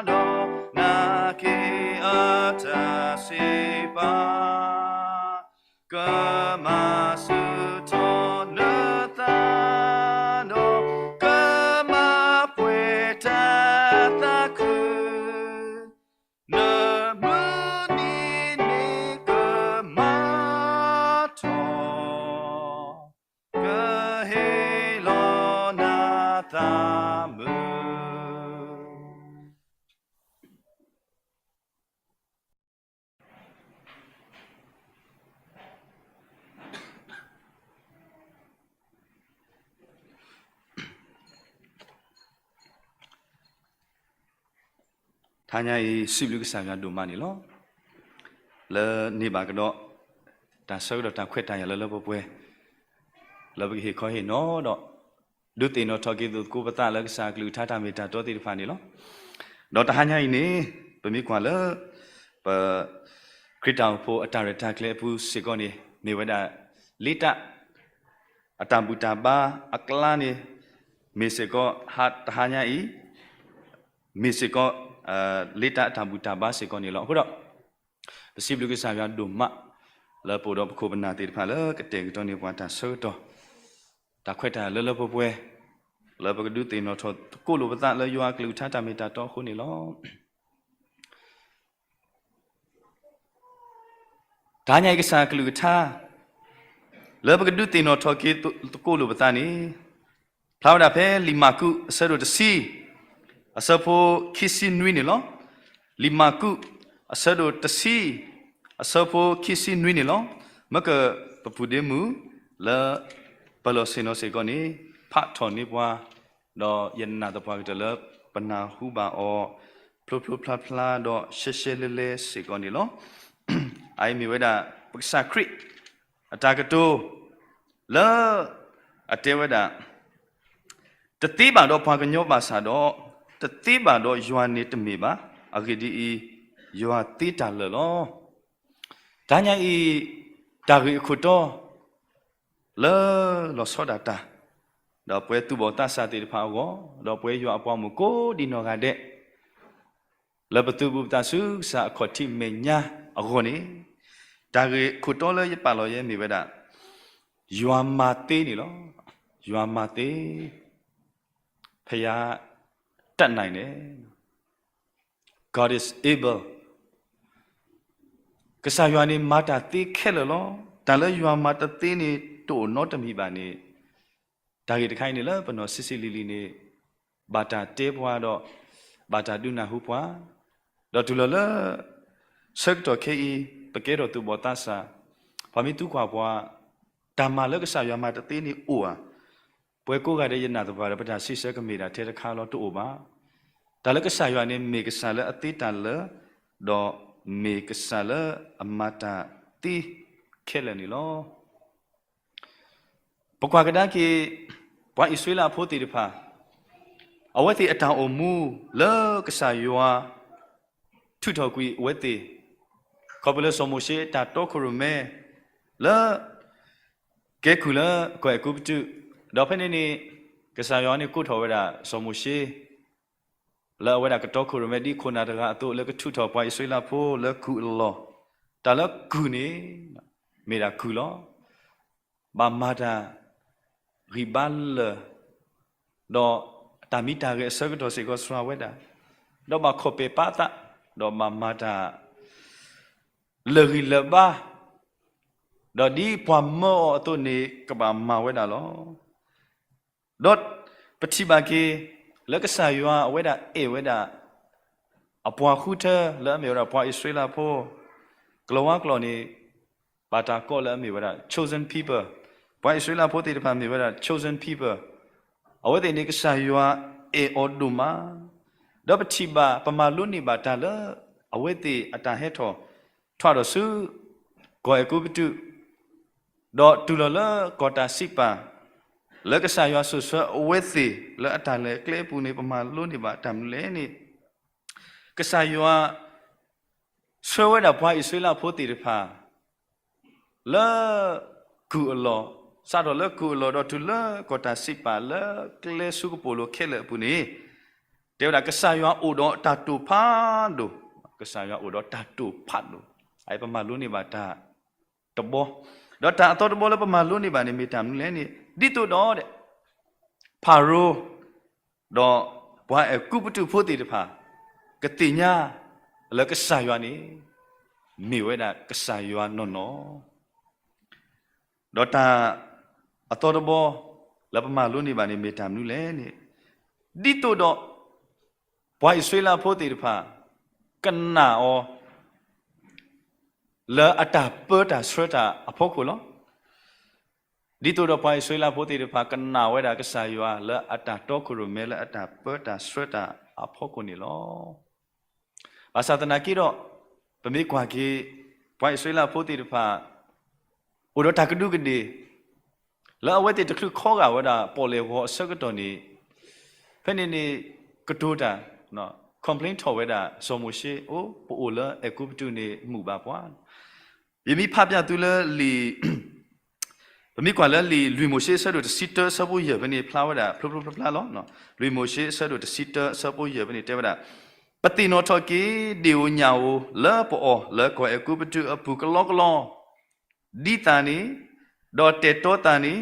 ဒီး, နာ်က့ၤအတၢ်စံးပာ် ကမၤဆူၣ်ထီၣ်နသးဒီး, ကမၤပှဲၤတၢ်သးခု, နမုၢ်နံၤန့ၣ်ကမၤထီၣ်, ကဟ့ၣ်လီၤနၤသးမုာ်. တဟါညါအံၤ စံးဘျုးကစၢ်ယွၤဒိၣ်မးန့ၣ်လီၤ. လၢန့ၢ်ဘၣ်ကဒီး တၢ်ဆၢကတီၢ်တၢ်ခွဲးတၢ်ယာ်လၢလၢပှဲၤပှဲၤ လၢပကဟ့ၣ်ခီဟ့ၣ်နီၤဒီး ဒုးသ့ၣ်နီၣ်ထီၣ်က့ၤသကိးပသးလၢကစၢ်အကလုၢ်ကထါတၢ်မ့ၢ်တၢ်တီသ့ၣ်တဖၣ်န့ၣ်လီၤ. ဒီးတဟါညါအံၤန့ၣ် ပမ့ၢ်ကွၢ်လၢ ပ ခရံာ်တၢ်အိၣ်ဖှိၣ်အတၢ်ရဲၣ်တၢ်ကျဲၤအပူၤစ့ၢ်ကီးန့ၣ် မ့ၢ်ဝဲဒၣ် လ့တၢ် အတၢ်ဘူၣ်တၢ်ဘါအကျါန့ၣ် မ့ၢ်စ့ၢ်ကီး တဟါညါအံၤ မ့ၢ်စ့ၢ်ကီး လ့တၢ်အတၢ်ဘူၣ်တၢ်ဘါစ့ၢ်ကီးန့ၣ်လီၤ. အဃိဒီး ပစံးဘျုးကစၢ်ယွၤဒိၣ်မး လၢပအိၣ်ဒီးပခိၣ်ပနၢ်သ့ၣ်တဖၣ်လၢကတဲာ်ကတီၤန့ၢ်ပှၤတၢ်ဆၢကတီၢ် တၢ်ခွဲးတၢ်ယာ်လၢလၢပှဲၤပှဲၤ လၢပကဒုးသ့ၣ်နီၣ်ထီၣ်သကိးလိာ်ပသးလၢယွၤအကလုၢ်ကထါတၢ်မ့ၢ်တၢ်တီအဃိန့ၣ်လီၤ. တဟါညါအံၤကစၢ်အကလုၢ်ကထါ လၢပကဒုးသ့ၣ်နီၣ်ထီၣ်က့ၤသကိးလိာ်ပသးန့ၣ် ဖျါဝဲဒၣ်ဖဲလံာ်မၢ်ကူး အဆၢဒိၣ်တဆံ အဆၢဖိခံဆံနွံန့ၣ်လီၤ. လံာ်မၢ်ကူး အဆၢဒိၣ်တဆံ အဆၢဖိခံဆံနွံန့ၣ်လီၤ. မ့ၢ်ကပပူၤဒ့မုၣ်လၢ ပလီၢ်ဆ့ၣ်နီၤစ့ၢ်ကီးန့ၣ် ဖးထီၣ်န့ၢ်ပှၤ, ဒီးယနာ်သပှၢ်ကတၢၢ်လၢပနၢ်ဟူဘၣ်အီၤ ဖျိဖျိဖျါဖျါဒီးရှဲရှဲလဲလဲစ့ၢ်ကီးန့ၣ်လီၤ. အအံၤမ့ၢ်ဝဲဒၣ် ပကစၢ်ခရံာ် အတၢ်ကတိၤ လၢ အတဲဝဲဒၣ် တသ့ဘၣ်ဒီးပှၤကညီဘၣ်ဆၣ်ဒီး တသ့ဘၣ်ဒီးယွၤန့ၣ်တမ့ၢ်ဘၣ်. အဂ့ၢ်ဒ်အံၤ, ယွၤသ့တၢ်လၢာ်လီၤ. တၢ်ညါအံၤ တၢ်ဂ့ၢ်အခိၣ်တီ လၢလီၤဆီဒၣ်တၢ်, ဒီးပဝဲသူၣ်ဘီၣ်သးစၢ်သ့ၣ်တဖၣ်အဂီၢ်, ဒီးပဝဲယွၤအပှၤမိၢ်ကိးဒံနီၢ်ဂၤဒဲး လၢပသုးဘူးပသးဆူကစၢ်အခီၣ်ထံးမဲာ်ညါအဂီၢ်န့ၣ်, တၢ်ဂ့ၢ်ခိၣ်တီလၢယပာ်လီၤယဲမ့ၢ်ဝဲဒၣ် ယွၤမၤသ့န့ၣ်လီၤ. ယွၤမၤသ့, ဘုရားတတ်နိုင်တယ်, God is able. ကစၢ်ယွၤန့ၣ်မၤတၢ်သ့ခဲလၢာ်လီၤ. တၢ်လၢယွၤမၤတသ့န့ၣ် တအိၣ်နီတမံၤဘၣ်န့ၣ် တၢ်ဂ့ၢ်တခါအံၤန့ၣ်လၢပနီၢ်ဆံးဆံးလံၤလံၤန့ၣ် ဘၣ်တၢ်တဲပှၤဒီး ဘၣ်တၢ်ဒုးနၢ်ဟူပှၤ, ဒီးတုၤလီၤလၢ ဆၢကတီၢ်ခဲအံၤ ပကဲထီၣ်သူၣ်ဘီၣ်သးစၢ်, ပှၤမ့ၢ်သံကွၢ်ပှၤ, တၢ်မၤလၢကစၢ်ယွၤမၤတသ့န့ၣ်အိၣ်ဧါ. ပှၤကိးဂၤဒဲးယနာ်သပှၢ်ဒီး ပတၢ်စံးဆၢကမ့ၢ်ဒၣ်ထဲတခါလီၤ တအိၣ်ဘၣ်. တၢ်လၢကစၢ်ယွၤန့ၣ် မ့ၢ်ကစၢ်လၢအသ့တၢ်လၢာ်, ဒီးမ့ၢ်ကစၢ်လၢအမၤတၢ်သ့ခဲလၢာ်န့ၣ်လီၤ. ပကွၢ်ကဒါက့ၤ ပှၤအံၣ်စရ့လးဖိသ့ၣ်တဖၣ် အဝဲသ့ၣ်အတၢ်အိၣ်မူလၢကစၢ်ယွၤ ထုးထီၣ်ကွံာ်အဝဲသ့ၣ်, ခီဖျိလၢစီၤမိၤၡ့အတၢ်တီခိၣ်ရိၣ်မဲ လၢ ကဲကုၢ်လၢကီၢ်အဲၤကူပတူး, ဒီးဖဲန့ၣ်န့ၣ် ကစၢ်ယွၤန့ၣ်ကိးထီၣ်ဝဲဒၣ်စီၤမိၤၡ့ လၢအဝဲဒၣ်ကတီခိၣ်ရိၣ်မဲဒ်ခိၣ်နၢ်တဂၤအသိး လၢကထုးထီၣ်ပှၤအံၣ်စရ့လးဖိလၢကုၢ်အလီၢ်, တၢ်လၢကုၢ်န့ၣ် မ့ၢ်ဒၣ်ကုၢ်လီၤ. ဘၣ်မၤတၢ်ဂံၢ်ဘါလၢာ်, ဒီးတၢ်မံတၢ်ဂဲၤအဆၢကတီၢ်စ့ၢ်ကီးစှၤဝဲဒၣ်, ဒီးဘၣ်ခီၣ်ပဲာ်ပာ်သး, ဒီးဘၣ်မၤတၢ် လၢာ်ဂံၢ်လၢာ်ဘါ, ဒီးဒ်ပှၤမၢအီၤအသိးန့ၣ် ကဘၣ်မၤဝဲဒၣ်လီၤ. ဒီးပထံၣ်ဘၣ်က့ၤ လၢကစၢ်ယွၤအဝဲဒၣ်အဲၣ်ဝဲဒၣ် အပှၤဃုထၢလၢအမ့ၢ်ဝဲဒၣ်ပှၤအံၣ်စရ့လးဖိ, ကလၤဝါကျိာ်န့ၣ် ဘၣ်တၢ်ကိးလၢအမ့ၢ်ဝဲဒၣ် chosen people, ပှၤအံၣ်စရ့လးဖိသ့ၣ်တဖၣ်မ့ၢ်ဝဲဒၣ် chosen people, အဝဲသ့ၣ်န့ၣ်ကစၢ်ယွၤအဲၣ်အီၤဒိၣ်မး, ဒီးပထံၣ်ဘၣ် ပမၤလိန့ၢ်ဘၣ်တၢ်လၢ အဝဲသ့ၣ်အတၢ်ဟဲထီၣ် ထီၣ်ဒီးဆူ ကီၢ်အဲၤကူပတူး, ဒီးတုၤလီၤလၢကီၢ်တၢ်စံးပာ် လၢကစၢ်ယွၤစိာ်ဆှၢအဝဲသ့ၣ်လၢအတၢ်လဲၤကျဲအပူၤန့ၣ် ပမၤလိန့ၢ်ဘၣ်တၢ်မနုၤလဲၣ်န့ၣ်, ကစၢ်ယွၤ ဆှၢဝဲဒၣ်ပှၤအံၣ်စရ့လးဖိသ့ၣ်တဖၣ် လၢ ကုၢ်အလီၢ်, စးထီၣ်လၢကုၢ်အလီၢ်ဒီးတုၤလၢကီၢ်တၢ်စံးပာ်လၢကျဲဆူကပိာ်လိၤခဲလၢာ်အပူၤန့ၣ်, တဲဝဲဒၣ်ကစၢ်ယွၤအိၣ်ဒီးတၢ်တိာ်ဖးဒိၣ်, ကစၢ်ယွၤအိၣ်ဒီးတၢ်တိာ်ဖးဒိၣ်, အအံၤပမၤလိန့ၢ်ဘၣ်တၢ်တဘီ, ဒီးတၢ်အသီတဘီလၢပမၤလိန့ၢ်ဘၣ်န့ၣ်မ့ၢ်တၢ်မနုၤလဲၣ်န့ၣ် ဒ်သိးဒီး ဖၤရိၤ ဒီးပှၤအဲၤကူပတူးဖိသ့ၣ်တဖၣ် ကသ့ၣ်ညါလၢကစၢ်ယွၤန့ၣ် မ့ၢ်ဝဲဒၣ်ကစၢ်ယွၤနီၢ်နီၢ်, ဒီးတၢ်အသီတဘီ လၢပမၤလိန့ၢ်ဘၣ်န့ၣ်မ့ၢ်တၢ်မနုၤလဲၣ်န့ၣ်, ဒ်သိးဒီး ပှၤအံၣ်စရ့လးဖိသ့ၣ်တဖၣ် ကနာ်အီၤ လၢအတၢ်ပၢတၢ်ဆှၢတၢ်အဖီခိၣ်လီၤ. ဒ်သိးဒီးပှၤအံၣ်စရ့လးဖိသ့ၣ်တဖၣ် ကနာ်ဝဲဒၣ်ကစၢ်ယွၤလၢအတၢ်တီခိၣ်ရိၣ်မဲလၢအတၢ်ပၢတၢ်ဆှၢတၢ်အဖီခိၣ်န့ၣ်လီၤ. ဘၣ်ဆၣ်သနာ်က့ဒီး ပမ့ၢ်ကွၢ်က့ၤ ပှၤအံၣ်စရ့လးဖိသ့ၣ်တဖၣ် အိၣ်ဒီးတၢ်ကဒူးကဒ့ၣ် လၢအဝဲသ့ၣ်တချုးခီဂာ်ဝဲဒၣ်ပီၣ်လဲၣ်ဂီၤအဆၢကတီၢ်န့ၣ်, ဖဲန့ၣ်န့ၣ် ကတိၤတၢ် complain ထီၣ်ဝဲဒၣ်စီၤမိၤၡ့, အိၣ် ပအိၣ်လၢအဲၤကူပတူးန့ၣ် မုာ်ဘၣ်ပှၤ, ယမ့ၢ်ဖးပၠးသုလၢလံာ် ပမ့ၢ်ကွၢ်လၢလံာ်လွံၢ်မိၤၡ့အဆၢဒိၣ်တဆံတၢအဆၢဖိယဲၢ်ဖဲန့ၣ် ဖျါဝဲဒၣ်ဖျိဖျိဖျါဖျါလီၤ. လွံၢ်မိၤၡ့အဆၢဒိၣ်တဆံတၢအဆၢဖိယဲၢ်ဖဲန့ၣ်တဲဝဲဒၣ်, ပသ့ၣ်နီၣ်ထီၣ်က့ၤ ဒ့ၣ်ဧိၤညၣ်ဧိၤ လၢပအီၣ်လၢကီၢ်အဲၤကူပတူးအပူၤကလီကလီ, ဒ်သၣ်န့ၣ်, ဒီးတဲာ်တီသၣ်န့ၣ်,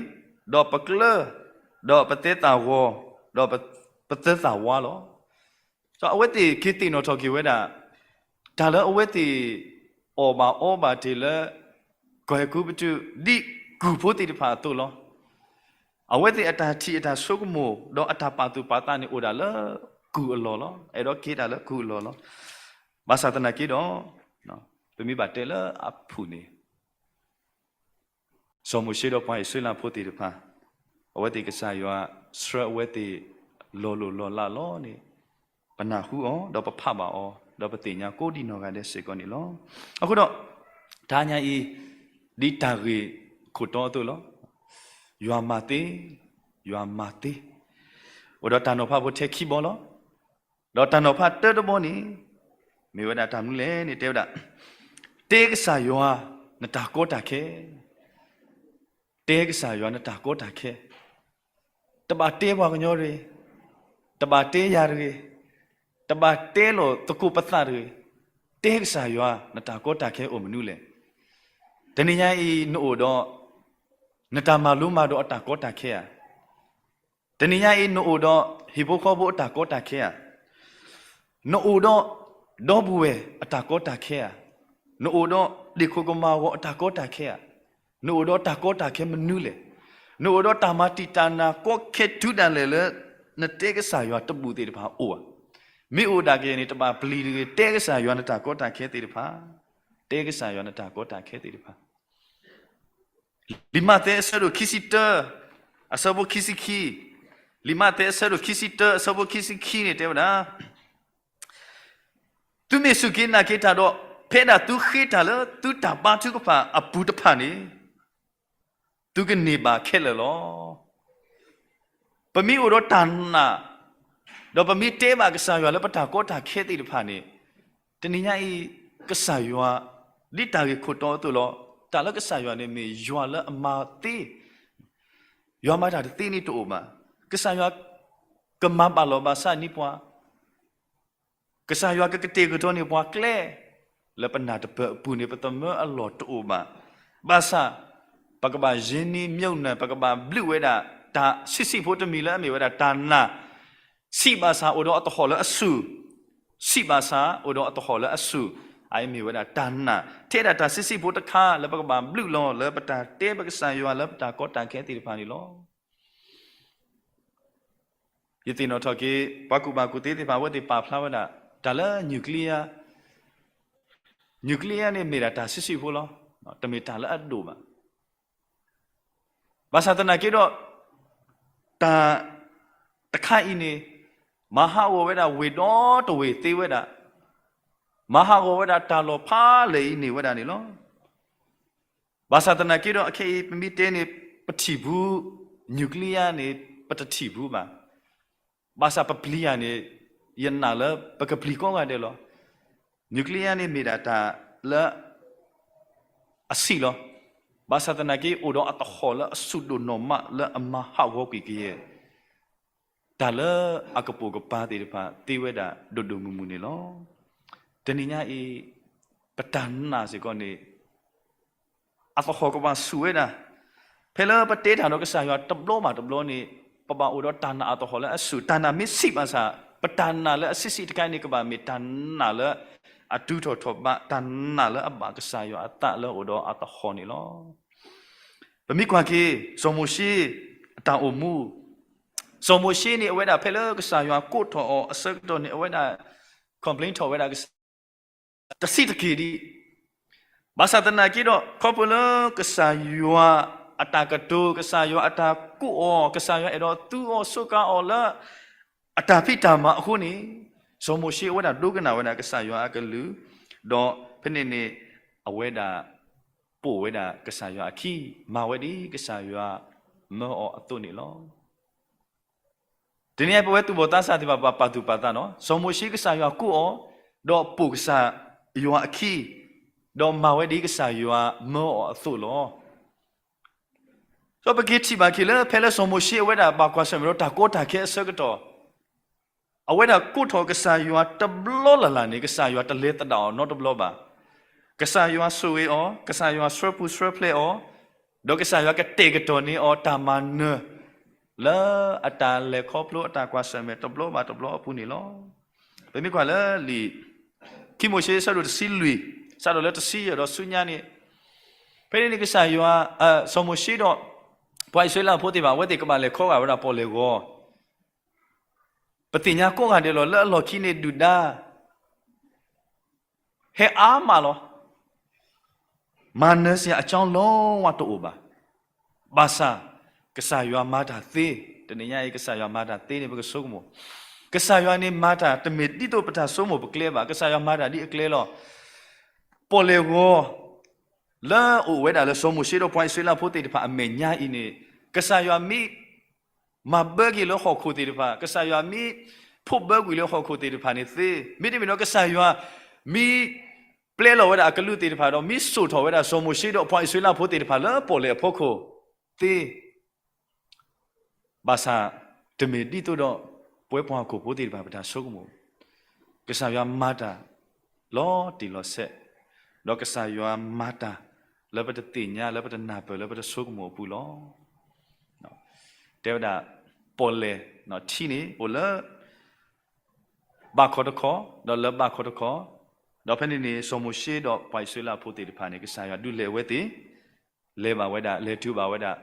ဒီးပကျၢ, ဒီးပသဲသၣ်ဂီၤ, ဒီးပသၢသၣ်ဝါလီၤ. ဒီးအဝဲသ့ၣ်က့ၤသ့ၣ်နီၣ်ထီၣ်က့ၤဝဲဒၣ် တၢ်လၢအဝဲသ့ၣ် အီၣ်ဘၣ်အီဘၣ်တ့ၢ်လၢ ကီၢ်အဲၤကူပတူး ဒ်ကုၢ်ဖိသ့ၣ်တဖၣ်အသိးလီၤ. အဝဲသ့ၣ်အတၢ်ထံၣ်အတၢ်ဆိကမိၣ် ဒီးအတၢ်ပာ်သူၣ်ပာ်သးန့ၣ်အိၣ်ဒၣ်လၢကုၢ်အလီၢ်လီၤ. အဲၣ်ဒိးက့ၤတၢ်လၢကုၢ်အလီၢ်လီၤ. ဘၣ်ဆၣ်သနာ်က့ဒီး ပမ့ၢ်ဘၣ်တဲလၢအဖုၣ်န့ၣ် စီၤမိၤၡ့ဒီးပှၤအံၣ်စရ့လးဖိသ့ၣ်တဖၣ် အဝဲသ့ၣ်ကစၢ်ယွၤဆှၢအဝဲသ့ၣ်လီၤလိၢ်လီၤလးလီၤန့ၣ် ပနၢ်ဟူအီၤ ဒီးပဖးဘၣ်အီၤ ဒီးပသ့ၣ်ညါကိးဒံနီၢ်ဂၤဒဲးစ့ၢ်ကီးန့ၣ်လီၤ. အဃိဒီး တဟါညါအံၤ ဒ်တၢ်ဂ့ၢ်ခိၣ်တီအသိးလီၤ. ယွၤမၤသ့, ယွၤမၤသ့, အိၣ်ဒီးတၢ်နီၤဖးဖိထဲခံဘီလီၤ. ဒီးတၢ်နီၤဖးတၢတဘီန့ၣ် မ့ၢ်ဝဲဒၣ်တၢ်မနုၤလဲၣ်န့ၣ် တဲဝဲဒၣ်, တဲကစၢ်ယွၤနတၢ်ကီတၢ်ခဲ, တဲကစၢ်ယွၤနတၢ်ကီတၢ်ခဲ, တဘၣ်တဲပှၤကညီတဂ့ၤ, တဘၣ်တဲယၤတဂ့ၤ, တဘၣ်တဲလီၤသကိးပသးတဂ့ၤ, တဲကစၢ်ယွၤနတၢ်ကီတၢ်ခဲအိၣ်မနုၤလဲၣ်. တနံၤညါအံၤနအိၣ်ဒီး နတၢ်မၤလိမၤဒိးအတၢ်ကီတၢ်ခဲဧါ. တနံၤညါအံၤနအိၣ်ဒီးဟံၣ်ဖိဃီဖိအတၢ်ကီတၢ်ခဲဧါ. နအိၣ်ဒီးဒီပုၢ်ဝဲၢ်အတၢ်ကီတၢ်ခဲဧါ. နအိၣ်ဒီးဒ့ၣ်ခိၣ်ကမၢ်ဂီၤအတၢ်ကီတၢ်ခဲဧါ. နအိၣ်ဒီးတၢ်ကီတၢ်ခဲမနုၤလဲၣ်. နအိၣ်ဒီးတၢ်မၤတံာ်တာ်နၤကီခဲတုၤဒၣ်လဲာ်လၢ နတဲကစၢ်ယွၤတဘူၣ်သ့ၣ်တဖၣ်အိၣ်ဧါ. မ့ၢ်အိၣ်ဒၣ်က့ၤန့ၣ် တဘၣ်ပျံၤတဂ့ၤ, တဲကစၢ်ယွၤနတၢ်ကီတၢ်ခဲသ့ၣ်တဖၣ်, တဲကစၢ်ယွၤနတၢ်ကီတၢ်ခဲသ့ၣ်တဖၣ်. လံာ်မးသဲအဆၢဒိၣ်ခံဆံတၢ, အဆၢဖိခံဆံခံ, လံာ်မးသဲအဆၢဒိၣ်ခံဆံတၢ အဆၢဖိခံဆံခံန့ၣ်တဲဝဲဒၣ်, သုမ့ၢ်စူၢ်က့ၤနာ်က့ၤတၢ်ဒီး, ဖဲဒၣ်သုဃ့တၢ်လၢသုတၢ်ဘါထုကဖၣ်အပူၤတဖၣ်န့ၣ် သုကန့ၢ်ဘၣ်ခဲလၢာ်လီၤ. ပမ့ၢ်အိၣ်ဒီးတၢ်နာ်, ဒီးပမ့ၢ်တဲဘၣ်ကစၢ်ယွၤလၢပတၢ်ကီတၢ်ခဲသ့ၣ်တဖၣ်န့ၣ်, တနံၤညါအံၤ ကစၢ်ယွၤ ဒ်တၢ်ဂ့ၢ်ခိၣ်တီအသိးလီၤ. တၢ်လၢကစၢ်ယွၤန့ၣ်မ့ၢ်ယွၤလၢအမၤသ့, ယွၤမၤတၢ်တသ့န့ၣ်တအိၣ်ဘၣ်. ကစၢ်ယွၤကမၤဘၣ်လီၤဘၣ်ဆၣ်န့ၢ်ပှၤ ကစၢ်ယွၤကကတဲာ်ကတီၤန့ၢ်ပှၤကျဲ, လၢပနၢ်တပၢၢ်အပူၤန့ၣ် ပသမၢအလီၢ်တအိၣ်ဘၣ်. ဘၣ်ဆၣ် ပကဘၣ်ယ့န့ၢ်မၠိၣ်နၢ် ပကဘၣ်ဘျုးဝဲဒၣ် တၢ်ဆံးဆံးဖိတမံၤလၢအမ့ၢ်ဝဲဒၣ်တၢ်နာ်, ဆံးဘၣ်ဆၣ်အိၣ်ဒီးအသဟီၣ်လၢအဆူၣ်, ဆံးဘၣ်ဆၣ်အိၣ်ဒီးအသဟီၣ်လၢအဆူၣ်, အအံၤမ့ၢ်ဝဲဒၣ်တၢ်နာ်, ထဲဒၣ်တၢ်ဆံးဆံးဖိတခါလၢပကဘၣ်ဘျုးလီၤလၢပတၢ်တဲပကစၢ်ယွၤလၢပတၢ်ကီတၢ်ခဲသ့ၣ်တဖၣ်န့ၣ်လီၤ. ယသ့ၣ်နီၣ်ထီၣ်က့ၤ ပှၤကူၣ်ဘၣ်ကူၣ်သ့သ့ၣ်တဖၣ် အဝဲသ့ၣ်ပာ်ဖျါဝဲဒၣ် တၢ်လၢ nuclear, nuclear န့ၣ်မ့ၢ်ဒၣ်တၢ်ဆံးဆံးဖိလီၤ. တမ့ၢ်တၢ်လၢအဒိၣ်ဘၣ်. ဘၣ်ဆၣ်သနာ်က့ဒီး တၢ်တခါအံၤန့ၣ် မၤဟးဂီၤဝဲဒၣ်ဝ့ၢ်ဒီတဝ့ၢ်သ့ဝဲဒၣ်, မၤဟးဂီၤဝဲဒၣ်တၢ်လီၢ်ဖးလဲၢ်အံၤန့ၢ်ဝဲဒၣ်န့ၣ်လီၤ. ဘၣ်ဆၣ်သနာ်က့ဒီး အခဲအံၤ ပမ့ၢ်တဲန့ၣ် ပထံၣ်ဘူး nuclear န့ၣ် ပတထံၣ်ဘူးဘၣ်. ဘၣ်ဆၣ်ပပျံၤယၤန့ၣ် ယနာ်လၢပကပျံၤကိးဂၤဒဲးလီၤ. nuclear န့ၣ်မ့ၢ်ဒၣ်တၢ်လၢ အဆံးလီၤ. ဘၣ်ဆၣ်သနာ်က့ အိၣ်ဒီးအသဟီၣ်လၢအဆူၣ်ဒိၣ်နီၢ်မးလၢအမၤဟးဂီၤကွံာ်ကယဲၢ် တၢ်လၢအကပိာ်ကပၤသ့ၣ်တဖၣ်သ့ဝဲဒၣ်ဒိၣ်ဒိၣ်မုၢ်မုၢ်န့ၣ်လီၤ. တနံၤညါအံၤ ပတၢ်နာ်စ့ၢ်ကီးန့ၣ် အသဟီၣ်ကဘၣ်ဆူၣ်ဝဲဒၣ်, ဖဲလၢပတဲတၢ်ဒီးကစၢ်ယွၤတဘျီဘၣ်တဘျီန့ၣ် ပဘၣ်အိၣ်ဒီးတၢ်နာ်အသဟီၣ်လၢအဆူၣ်, တၢ်နာ်မ့ၢ်ဆံးဘၣ်ဆၣ် ပတၢ်နာ်လၢအဆံးဆံးတခါအံၤန့ၣ် ကဘၣ်မ့ၢ်တၢ်နာ်လၢအတုၤထီၣ်ထီၣ်ဘး, တၢ်နာ်လၢအဘၣ်ကစၢ်ယွၤအသးလၢအိၣ်ဒီးအသဟီၣ်န့ၣ်လီၤ. ပမ့ၢ်ကွၢ်က့ၤ စီၤမိၤၡ့အတၢ်အိၣ်မူ, စီၤမိၤၡ့န့ၣ် အဝဲဒၣ်ဖဲလၢကစၢ်ယွၤကိးထီၣ်အီၤအဆၢကတီၢ်န့ၣ် အဝဲဒၣ် complain ထီၣ်ဝဲဒၣ်ကစၢ် တဆံးတက့ၢ်ဒံး, ဘၣ်ဆၣ်သနာ်က့ဒီး ခီဖျိလၢကစၢ်ယွၤအတၢ်ကတိၤ, ကစၢ်ယွၤအတၢ်ကူၣ်အီၤ, ကစၢ်ယွၤအဲၣ်ဒိးသူအီၤစူးကါအီၤလၢ အတၢ်ဖံးတၢ်မၤအဃိန့ၣ်, စီၤမိၤၡ့အဝဲဒၣ်ဒိကနၣ်ဝဲဒၣ်ကစၢ်ယွၤအကလုၢ်, ဒီးဖဲန့ၣ်န့ၣ် အဝဲဒၣ်ပိာ်ဝဲဒၣ်ကစၢ်ယွၤအခံ, မၤဝဲဒ်ကစၢ်ယွၤမၢအီၤအသိးန့ၣ်လီၤ. တနံၤအံၤ ပဝဲသူၣ်ဘီၣ်သးစၢ်သ့ၣ်တဖၣ် ပဘၣ်ပာ်သူၣ်ပာ်သးနီၤ, စီၤမိၤၡ့ကစၢ်ယွၤကူၣ်အီၤ, ဒီးပိာ်ကစၢ်ယွၤအခံ, ဒီးမၤဝဲဒ်ကစၢ်ယွၤမၢအီၤအသိးလီၤ. ဒီးပက့ၤထံၣ်ဘၣ်က့ၤလၢ ဖဲလၢစီၤမိၤၡ့အဝဲဒၣ်ဘၣ်ကွၢ်ဆၢၣ်မဲာ်ဒီးတၢ်ကီတၢ်ခဲအဆၢကတီၢ် အဝဲဒၣ်ကိးထီၣ်ကစၢ်ယွၤတဘျီလၢ်လၢ်န့ၣ် ကစၢ်ယွၤတလဲၤသဒၣ်အီၤနီတဘျီဘၣ်. ကစၢ်ယွၤဆိၣ်ဂ့ၤအီၤ, ကစၢ်ယွၤဆှၢပူၤဆှၢဖျဲးအီၤ, ဒီးကစၢ်ယွၤကတဲာ်ကတီၤန့ၢ်အီၤတၢ်မၤနၢၤ လၢအတၢ်လဲၤခီဖျိအတၢ်ကွၢ်ဆၢၣ်မဲာ်တဘျီဘၣ်တဘျီအပူၤန့ၣ်လီၤ. ပမ့ၢ်ကွၢ်လၢလံာ် ခံမိၤၡ့အဆၢဒိၣ်တဆံလွံၢ် စးထီၣ်လၢတဆံယဲၢ်ဒီးဆူညါန့ၣ်, ဖဲန့ၣ်န့ၣ်ကစၢ်ယွၤ, စီၤမိၤၡ့ဒီး ပှၤအံၣ်စရ့လးဖိသ့ၣ်တဖၣ် အဝဲသ့ၣ်ကဘၣ်လဲၤခီဂာ်ဝဲဒၣ်ပီၣ်လဲၣ်ဂီၤ, ပသ့ၣ်ညါကိးဂၤဒဲးလီၤ လၢအလီၢ်ခံန့ၣ်ဒုၣ်ဒါ ဟဲအါမးလီၤ. မၤနၢၤစ့ၢ်အကၠီလီဝါတအိၣ်ဘၣ်. ဘၣ်ဆၣ် ကစၢ်ယွၤမၤတၢ်သ့, တနံၤညါအံၤ ကစၢ်ယွၤမၤတၢ်သ့န့ၣ် ပကဆိကမိၣ်, ကစၢ်ယွၤန့ၣ်မၤတၢ်တမ့ၢ်ဒ်သိးပတၢ်ဆိကမိၣ်ပကျဲဘၣ်, ကစၢ်ယွၤမၤတၢ်ဒ်အကျဲလီၤ. ပီၣ်လဲၣ်ဂီၤ လၢအအိၣ်ဝဲဒၣ်လၢစီၤမိၤၡ့ဒီးပှၤအံၣ်စရ့လးဖိသ့ၣ်တဖၣ်အမဲာ်ညါအံၤန့ၣ်, ကစၢ်ယွၤမ့ၢ် မၤဘၢက့ၤလၢဟီၣ်ခိၣ်သ့ၣ်တဖၣ်, ကစၢ်ယွၤမ့ၢ် ဖိးဘၢကွံာ်လၢဟီၣ်ခိၣ်သ့ၣ်တဖၣ်န့ၣ်သ့, မ့တမ့ၢ်ဒီးကစၢ်ယွၤ မ့ၢ်ပျဲလီၤဝဲဒၣ်အကလူးသ့ၣ်တဖၣ်ဒီး မ့ၢ်စိာ်ထီၣ်ဝဲဒၣ်စီၤမိၤၡ့ဒီးပှၤအံၣ်စရ့လးဖိသ့ၣ်တဖၣ်လၢပီၣ်လဲၣ်အဖီခိၣ်သ့, ဘၣ်ဆၣ် တမ့ၢ်ဒ်သိးဒီး ပဝဲပှၤဟီၣ်ခိၣ်ဖိသ့ၣ်တဖၣ်ပတၢ်ဆိကမိၣ်, ကစၢ်ယွၤမၤတၢ် လီၤတံၢ်လီၤဆဲး, ဒီးကစၢ်ယွၤမၤတၢ် လၢပတသ့ၣ်ညါ လၢပတနၢ်ပၢၢ် လၢပတဆိကမိၣ်အပူၤလီၤ. တဲဝဲဒၣ် ပီၣ်လဲၣ်ထံန့ၣ် အိၣ်လၢ ဘၣ်ခီတခီ, ဒီးလၢဘၣ်ခီတခီ, ဒီးဖဲန့ၣ်န့ၣ် စီၤမိၤၡ့ဒီးပှၤအံၣ်စရ့လးဖိသ့ၣ်တဖၣ်န့ၣ် ကစၢ်ယွၤဒုးလဲၤဝဲသ့ၣ်, လဲၤဘၣ်ဝဲဒၣ် လဲၤတုၤဘၣ်ဝဲဒၣ်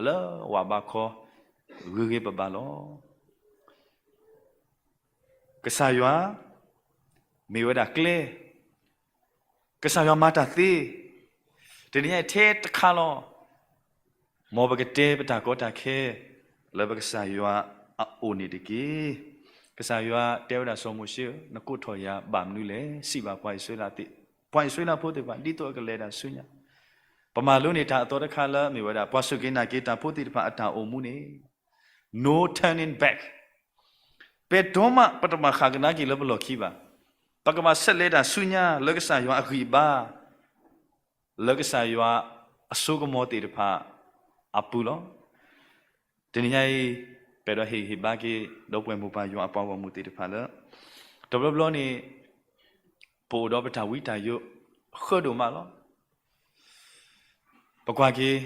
လၢဝးဘးခီ ဂ့ၤဂ့ၤဘၣ်ဘၣ်လီၤ. ကစၢ်ယွၤ မ့ၢ်ဝဲဒၣ်ကျဲ, ကစၢ်ယွၤမၤတၢ်သ့, တနံၤညါအံၤထဲတခါလီၤ. မ်ပကတဲပတၢ်ကီတၢ်ခဲ လၢပကစၢ်ယွၤအအိၣ်န့ၣ်တက့ၢ်. ကစၢ်ယွၤတဲဝဲဒၣ်စီၤမိၤၡ့ဧၢ, နကိးထီၣ်ယၤဘၣ်မနုၤလဲၣ်, စံးဘၣ်ပှၤအံၣ်စရ့လးသ့ၣ်, ပှၤအံၣ်စရ့လးဖိသ့ၣ်တဖၣ် ဒ်သိးအကလဲၤတၢ်ဆူညါ, ပမၤလိန့ၢ်တၢ်အသီတခါလၢအမ့ၢ်ဝဲဒၣ် ပှၤစူၢ်က့ၤနာ်က့ၤတၢ်ဖိသ့ၣ်တဖၣ်အတၢ်အိၣ်မူန့ၣ် no turning back, ပဲတြီမး ပတဘၣ်ဃၣ်ကဒါက့ၤလၢပလီၢ်ခံဘၣ်. ပကဘၣ်ဆဲးလဲၤတၢ်ဆူညါလၢကစၢ်ယွၤအဂံၢ်အဘါ, လၢကစၢ်ယွၤအစိကမီၤသ့ၣ်တဖၣ်အပူၤလီၤ. တနံၤညါအံၤ ပအဲၣ်ဒိးဟ့ၣ်ဂံၢ်ဟ့ၣ်ဘါက့ၤ ဒီပုၢ်ဝဲၢ်မိၢ်ပၢ်ယွၤအပှၤဂီၢ်မုၢ်သ့ၣ်တဖၣ်လၢ တဘျီဘျီန့ၣ် ပအိၣ်ဒီးပတၢ်ဝံတၢ်ယိးဃၢဒိၣ်မးလီၤ. ပကွၢ်က့ၤ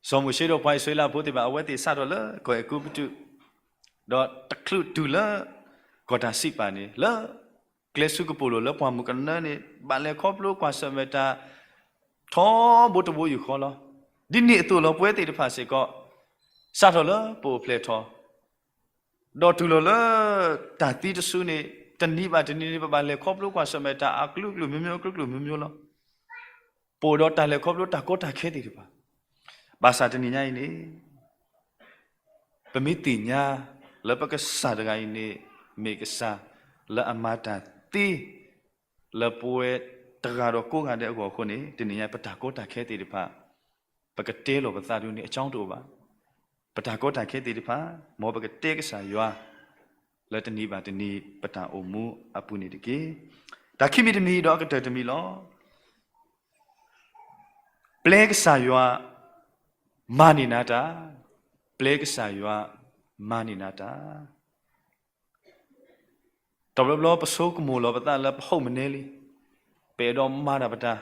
စီၤမိၤၡ့ဒီးပှၤအံၣ်စရ့လးဖိသ့ၣ်တဖၣ် အဝဲသ့ၣ်စးထီၣ်လၢကီၢ်အဲၤကူပတူး, ဒီးတချုးတုၤလၢကီၢ်တၢ်စံးပာ်န့ၣ် လၢကျဲဆူကပိာ်လိၤလၢပှၢ်မုၢ်ကနၢန့ၣ် ဘၣ်လဲၤခီဖျိကွၢ်ဆၢၣ်မဲာ်တၢ် ထီဘိတဘိယူၢ်ဃီလီၤ. ဒ်န့ၣ်အသိးလီၤ ပဝဲသ့ၣ်တဖၣ်စ့ၢ်ကီး စးထီၣ်လၢပအိၣ်ဖျဲၣ်ထီၣ် ဒီးတုၤလီၤလၢတၢ်သံတစုန့ၣ် တနံၤဘၣ်တနံၤန့ၣ် ပဘၣ်လဲၤခီဖျိကွၢ်ဆၢၣ်မဲာ်တၢ်အကလုာ်ကလုာ် မျိုးမျိုး အကလုာ်ကလုာ် မျိုးမျိုး လီၤ. ပအိၣ်ဒီးတၢ်လဲၤခီဖျိတၢ်ကီတၢ်ခဲသ့ၣ်တဖၣ်, ဘၣ်ဆၣ်တနံၤညါအံၤန့ၣ် ပမ့ၢ်သ့ၣ်ညါလၢပကစၢ်တဂၤအံၤန့ၣ် မ့ၢ်ကစၢ်လၢအမၤတၢ်သ့ လၢပဝဲတဂၤဒီးကိးဂၤဒဲးအဂီၢ်အဃိန့ၣ် တနံၤညါပတၢ်ကီတၢ်ခဲသ့ၣ်တဖၣ် ပကတဲလီၤပသးဒ်န့ၣ်အကၠီတအိၣ်ဘၣ်. ပတၢ်ကီတၢ်ခဲသ့ၣ်တဖၣ် မ်ပကတဲကစၢ်ယွၤ လၢတနံၤဘၣ်တနံၤပတၢ်အိၣ်မူအပူၤန့ၣ်တက့ၢ်. တၢ်ခံမံၤတမံၤဒီးအကတၢၢ်တမံၤလီၤ. ပျဲကစၢ်ယွၤမၤန့ၢ်နၤတၢ်, ပျဲကစၢ်ယွၤမၤန့ၢ်နၤတၢ်. တဘျီဘျီပဆိကမိၣ်လီၤပသးလၢပ hope မနဲလံ, ပအဲၣ်ဒိးမၤတၢ်ပတၢ်,